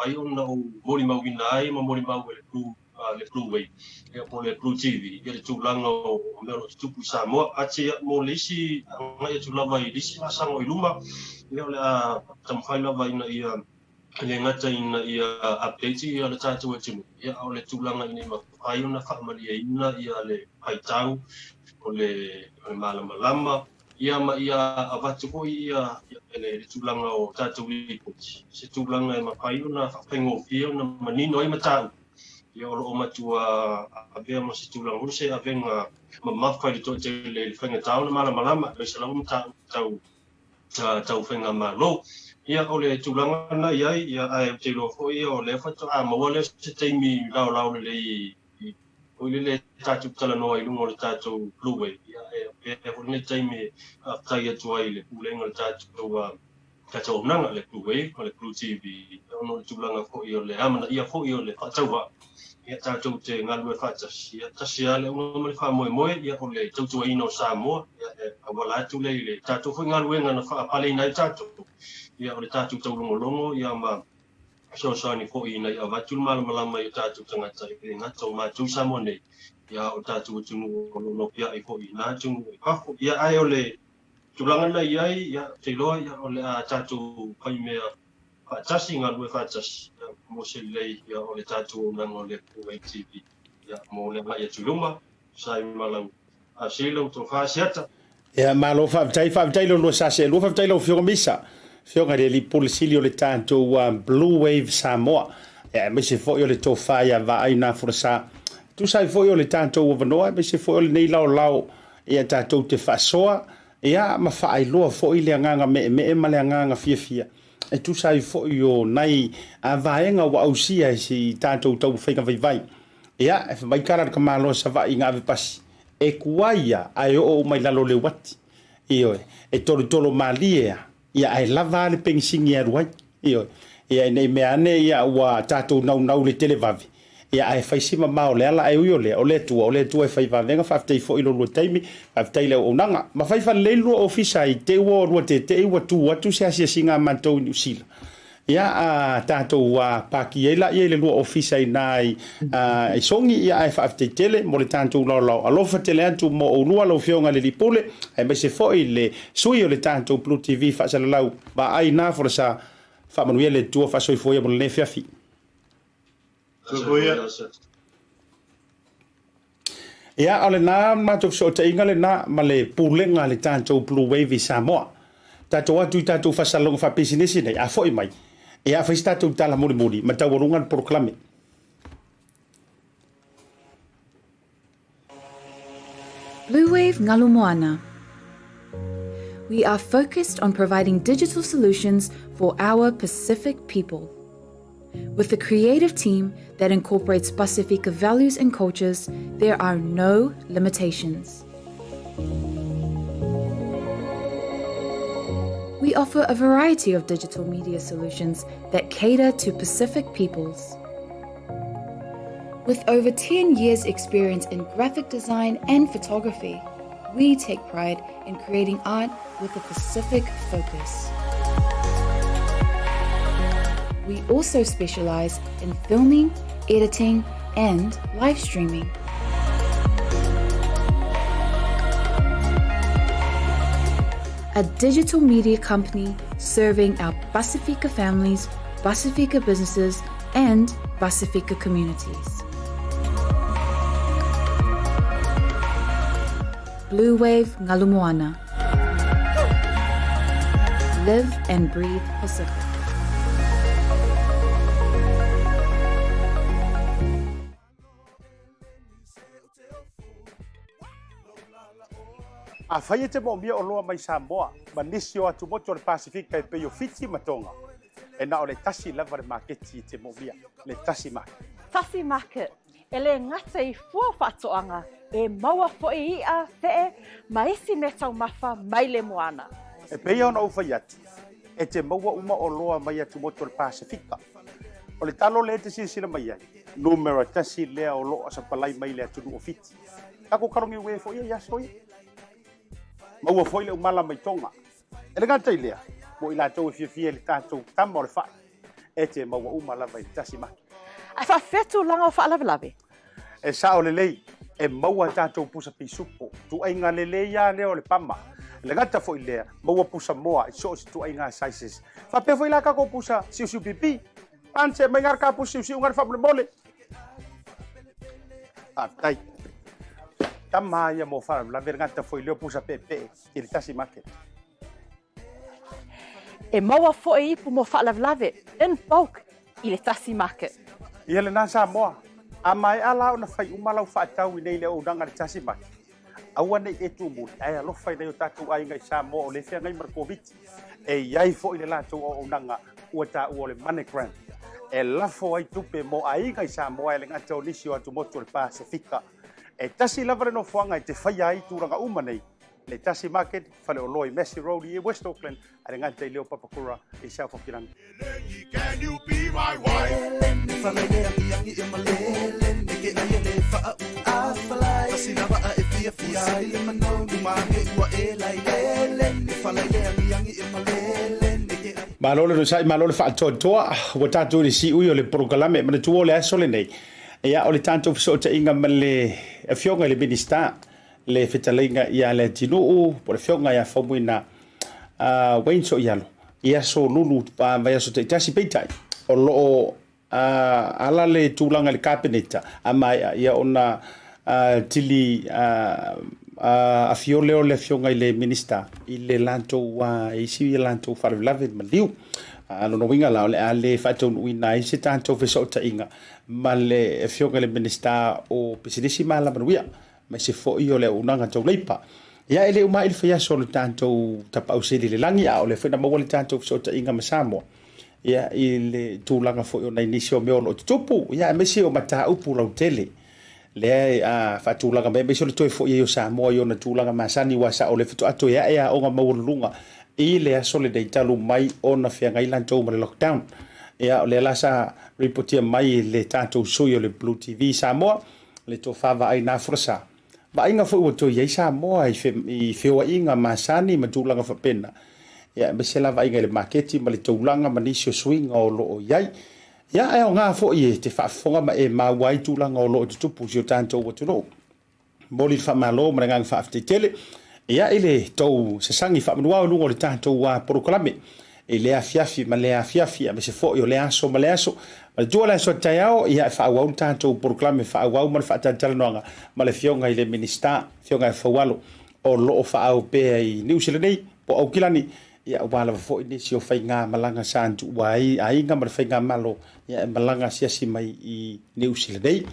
ai ona ou molimauina ai ma molimau e le Blue le Blue Wave ia po o le Blue TV ia le tulaga o mea o lo o tutupu i Samoa. Ati ia mo le isi agai atu lava i le isi laasaga o i luma ia o le a taumafai lava ina ia E le gata ina ia update ia le tatou atunuu, ia a o le tulaga ina ia mafai ona faamalieina ia le faitau o le malamalama, ia ma ia avatu foi ia le tulaga o tatou lipoti, se tulaga e mafai ona faafaigofie ona manino ai mataupu, ia o lo o matua avea ma se tulaga foi se avega mamafa i le toatele i le faigata ona malamalama, aemaise lava mataupu tau tau faigamalo. Ia, o le tulaga lena i ai, ia, ae ou te iloa foi o lea faatoa maua lea o se taimi laolao lelei foi lele tatou talanoa i luga o le tatou Blue Wave. Ia, e avea foi lenei taimi e faafetai atu ai i le Pulega o le tatou tatou auaunaga, le Blue Wave ma le Blue TV, ona o le tulaga foi o le amanaia foi o le faatauvaa. Ia, tatou te galulue faatasi. Ia, tasi lava le auga ma le faamoemoe, ia, o le tautuaina o Samoa, ia, e auala atu lea i le tatou foi galuega na faapaleina ai tatou, ia, o le tatou taulogologo, ia, ma fesoasoani foi ina ia avatu le malamalama i o tatou tagata, e le gata o matou i Samoa nei, ia, a o tatou atunuu o lo o nopiai foi i na atunuu i fafo. Ia, ae o le tulaga lena i ai, ia, ou te iloa, ia, o le a tatou faimea faatasi, galulue faatasi mo se lelei o le tatou auaunaga o le Kuwait TV mo le agai atu i luma, tusa ai ma lau Sheila, lau tofa Asiata. Ia, malo faafetai, faafetai lo lua sa seelua, faafetai lau Afioga Misa, Afioga i le Alii Pule Sili o le tatou Blue Wave Samoa, ia, aemaise foi o le tofa ia Vaai Nafolasa. Tusa ai foi o le tatou avanoa, aemaise foi o lenei laolao, ia tatou te faasoa, ia, ma faailoa foi le agaga meemee ma le agaga fiafia e tusa ai foi o nai vaega ua ausia e si tatou taumafaiga vaivai. Ia, e fai mai tala le tamaloa Savaii i Gavepasi, e tuai ia ae oo uma i lalo o le uati. Ioe, e tolotolo malie lava, ia ae lava lava le penisini e alu ai. Ioe, ia ina i mea ane ia ua tatou naunau i le televave, ia ae fai si mamao o le ala, ae ui o lea, o le Atua, o le Atua e fai vavega, faafetai foi i lo lua taimi, faafetai i le auaunaga. Ma fai faalelei le lua ofisa i te i ua lua tete'i ua tu atu se asiasiga a matou i Niu Sila. Ia, a tatou paki ai laia i le lua ofisa i ina i Sogi, ia ae faafetai tele mo le tatou laolao. Alofa tele atu mo oulua lau Afioga i le Alii Pule, aemaise foi le sui o le tatou Blue TV faasalalau. Vaai na folasa, faamanuia le Atua, faasoifua ia mo lenei afiafi. Soifua. Ia, o lena matou fesootaiga lena ma le pulega a le tatou Blue Wave i Samoa. Tatou atu i tatou faasalalauga faapisinisi nei, a foi mai, ia fai se tatou tala mulimuli ma taualuga le polokalame. Blue Wave Ngalu Moana. We are focused on providing digital solutions for our Pacific people. With a creative team that incorporates Pasifika values and cultures, there are no limitations. We offer a variety of digital media solutions that cater to Pacific peoples. With over 10 years' experience in graphic design and photography, we take pride in creating art with a Pacific focus. We also specialize in filming, editing, and live streaming. A digital media company serving our Pasifika families, Pasifika businesses, and Pasifika communities. Blue Wave Ngalu Moana. Live and breathe Pacific. Afai e te moomia oloa mai Samoa ma nisi o atumotu o le Pasifika e pei o Fiti ma Tonga, e na o le tasi lava le maketi e te moomia, le Tasi Market. Tasi Market, E le gata i fua faatoaga, e maua foi iʻa, feʻe, ma isi meataumafa mai le moana. E pei ona ou fai atu, e te maua uma oloa mai atumotu o le Pasefika. O le talo lea e te silasila mai ai, numera tasi lea o lo o sapalai mai le atunuu o Fiti. Takou kalogi uē foi ia i aso ia. Maua foi le umala mai Tonga. E le gata i lea, mo i latou e fiafia i le tatou tama o le fai, e te maua uma lava i le tasi maki. Ae faafefea tulaga o faalavelave? E sao lelei, e maua tatou pusa pisupo, tuaiga lelei lava lea o le pama. E le gata foi lea, maua pusa moa i so o se tuaiga sizes. Faapea foi la tatou pusa siusiu pipi. Ance, mai ngā ka pusa siusiu ngā faamolemole. Faafetai. Tama ia mo faalavelave, le gata foi lea o pusa peepee i le tasi market. E maua foi ipu mo faalavelave, in bulk, i le tasi market. Ia lena Samoa, a maea la ona fai uma lau faatau i nei le auaunaga i le tasi market, aua nei e tumuli ae alofa i nai o tatou aiga i Samoa o lea e feagai ma le Koviti. E i ai foi le latou auaunaga ua taua o le MoneyGram e lafo ai tupe mo aiga i Samoa e le gata o nisi o atumotu o le Pasefika. E tasi lava le nofoaga e te faia ai tulaga uma nei, le Tasi Market, faleoloa i Massey Road i West Auckland, a le gata i lea o Papakura i South Hokirangi. Malo le onosai, malo le faatoatoa, ua tatou i le siui o le polokalame. Manatua o le aso lenei, ia o le tatou fesootaiga ma le Afioga i le Minisita le fetalaiga ia Leatinuu po o le Afioga ia Faumuina Wayne Soialo i aso lulu vaiaso taitasi. Peitai, o lo o ala le tulaga i le Kapeneta a maea ia ona tili afio lea o le Afioga i le Minisita i le latou e isi latou faalavelave maliu. Lona uiga la, o le a le faataunuuina ai se tatou fesootaiga ma le Afioga i le Minisita o Pisinisi ma Alamanuia, aemaise foi o le auaunaga tau leipa. Ia, e le uma ai le faiaso o le tatou tapaau sili i le lagi, a o lea foi na maua le tatou fesootaiga ma Samoa, ia, i le tulaga foi o nai nisi o mea o lo o tutupu, ia, aemaise o mataupu lautele. lea e faatulaga mai, aemaise o le toe foi ai o Samoa i ona tulaga masani, aua sao o lea faatoa toe ae aoga maualuluga i le aso lenei talu mai ona feagai latou ma le lockdown. Ia, o lea la sa ripotia mai e le tatou sui o le Blue TV Samoa, le tofa vaai na Furasa. Vaaiga foi ua toe i ai Samoa i feoaiga masani ma tulaga faapena, ia, aemaise la vaaiga i le maketi ma le taulaga ma nisi o suiga o lo o i ai. Ia, e aoga foi e te faafofoga ma e maua ai tulaga o lo o tutupu i si o tatou atunuu. Momoli le faamalo ma le agaga faafetai tele ia i le tou sasagi faamanuao i luga o le tatou polokalame i lea afiafi ma lea afiafi, aemaise foi o lea aso ma lea aso. Manatua le aso a taeao, ia e faaauau le tatou polokalame faaauau ma le faatalatalanoaga ma le Afioga i le Minisita, Afioga ia Faualo, o lo o faaau pea i Niu Sila nei po o Aukilani, ia aua lava foi nisi o faigamalaga sa tuua ai aiga ma le faigamalo ia e malaga asiasi mai i Niu Sila nei.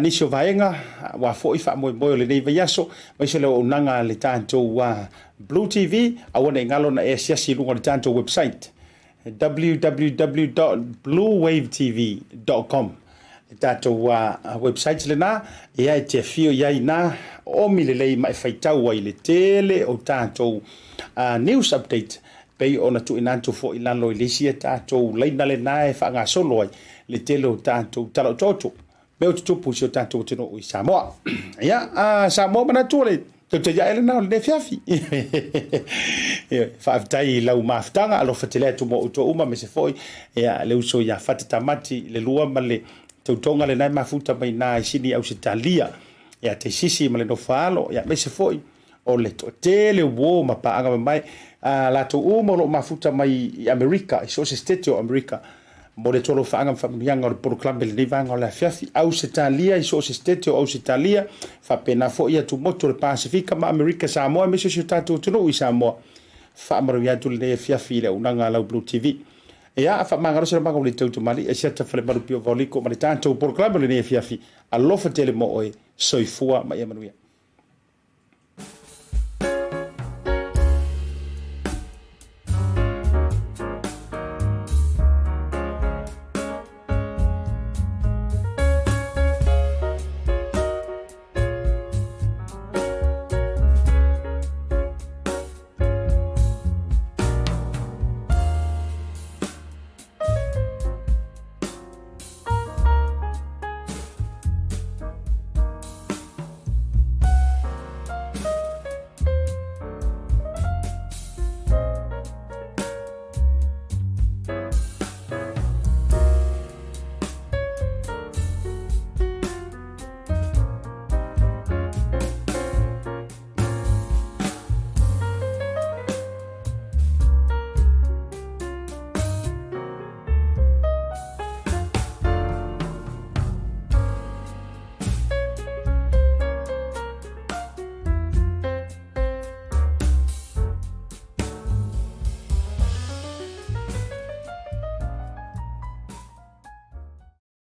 Nisi o vaega aua foi faamoemoe o lenei vaiaso, aemaise le auaunaga a le tatou Blue TV, aua ne i galo ona e asiasi i luga o le tatou website www.bluewavetv.com le tatou website lena, ia e te afio i ai ina oomi lelei ma e faitau ai le tele o tatou news update pei ona tuuina atu foi i lalo i le isi a tatou laina lena e faagasolo ai le tele o tatou tala otooto mea o tutupu i si o tatou atunuu i Samoa. Ia, Samoa manatu o le tautaiae lena o lenei afiafi. Faafetai i lau mafutaga, alofa tele atu mo outou uma, aemaise foi ia, le uso ia Fata Tamati i le lua ma le tautoga lena e mafuta mai na i Sini Ausetalia, ia Teisisi ma le Nofoaalo, ia, aemaise foi o le toatele o uo ma paaga mamae a latou uma o lo o mafuta mai i Amerika, i so o se state o Amerika, mo le tolofaaga ma faamanuiaga o le polokalame i lenei vaega o le afiafi. Ausetalia, i so o se state o Ausetalia, faapena foi atumotu o le Pasefika ma Amerika, Samoa, aemaise o si o tatou atunuu i Samoa. Faamanuia atu lenei afiafi i le auaunaga a lau Blue TV. Ia, faamagalo se lamaga o le tau tamalii, e siata falemalu pio vaoliko ma le tatou polokalame o lenei afiafi. Alofa tele mo oe, soifua ma ia manuia.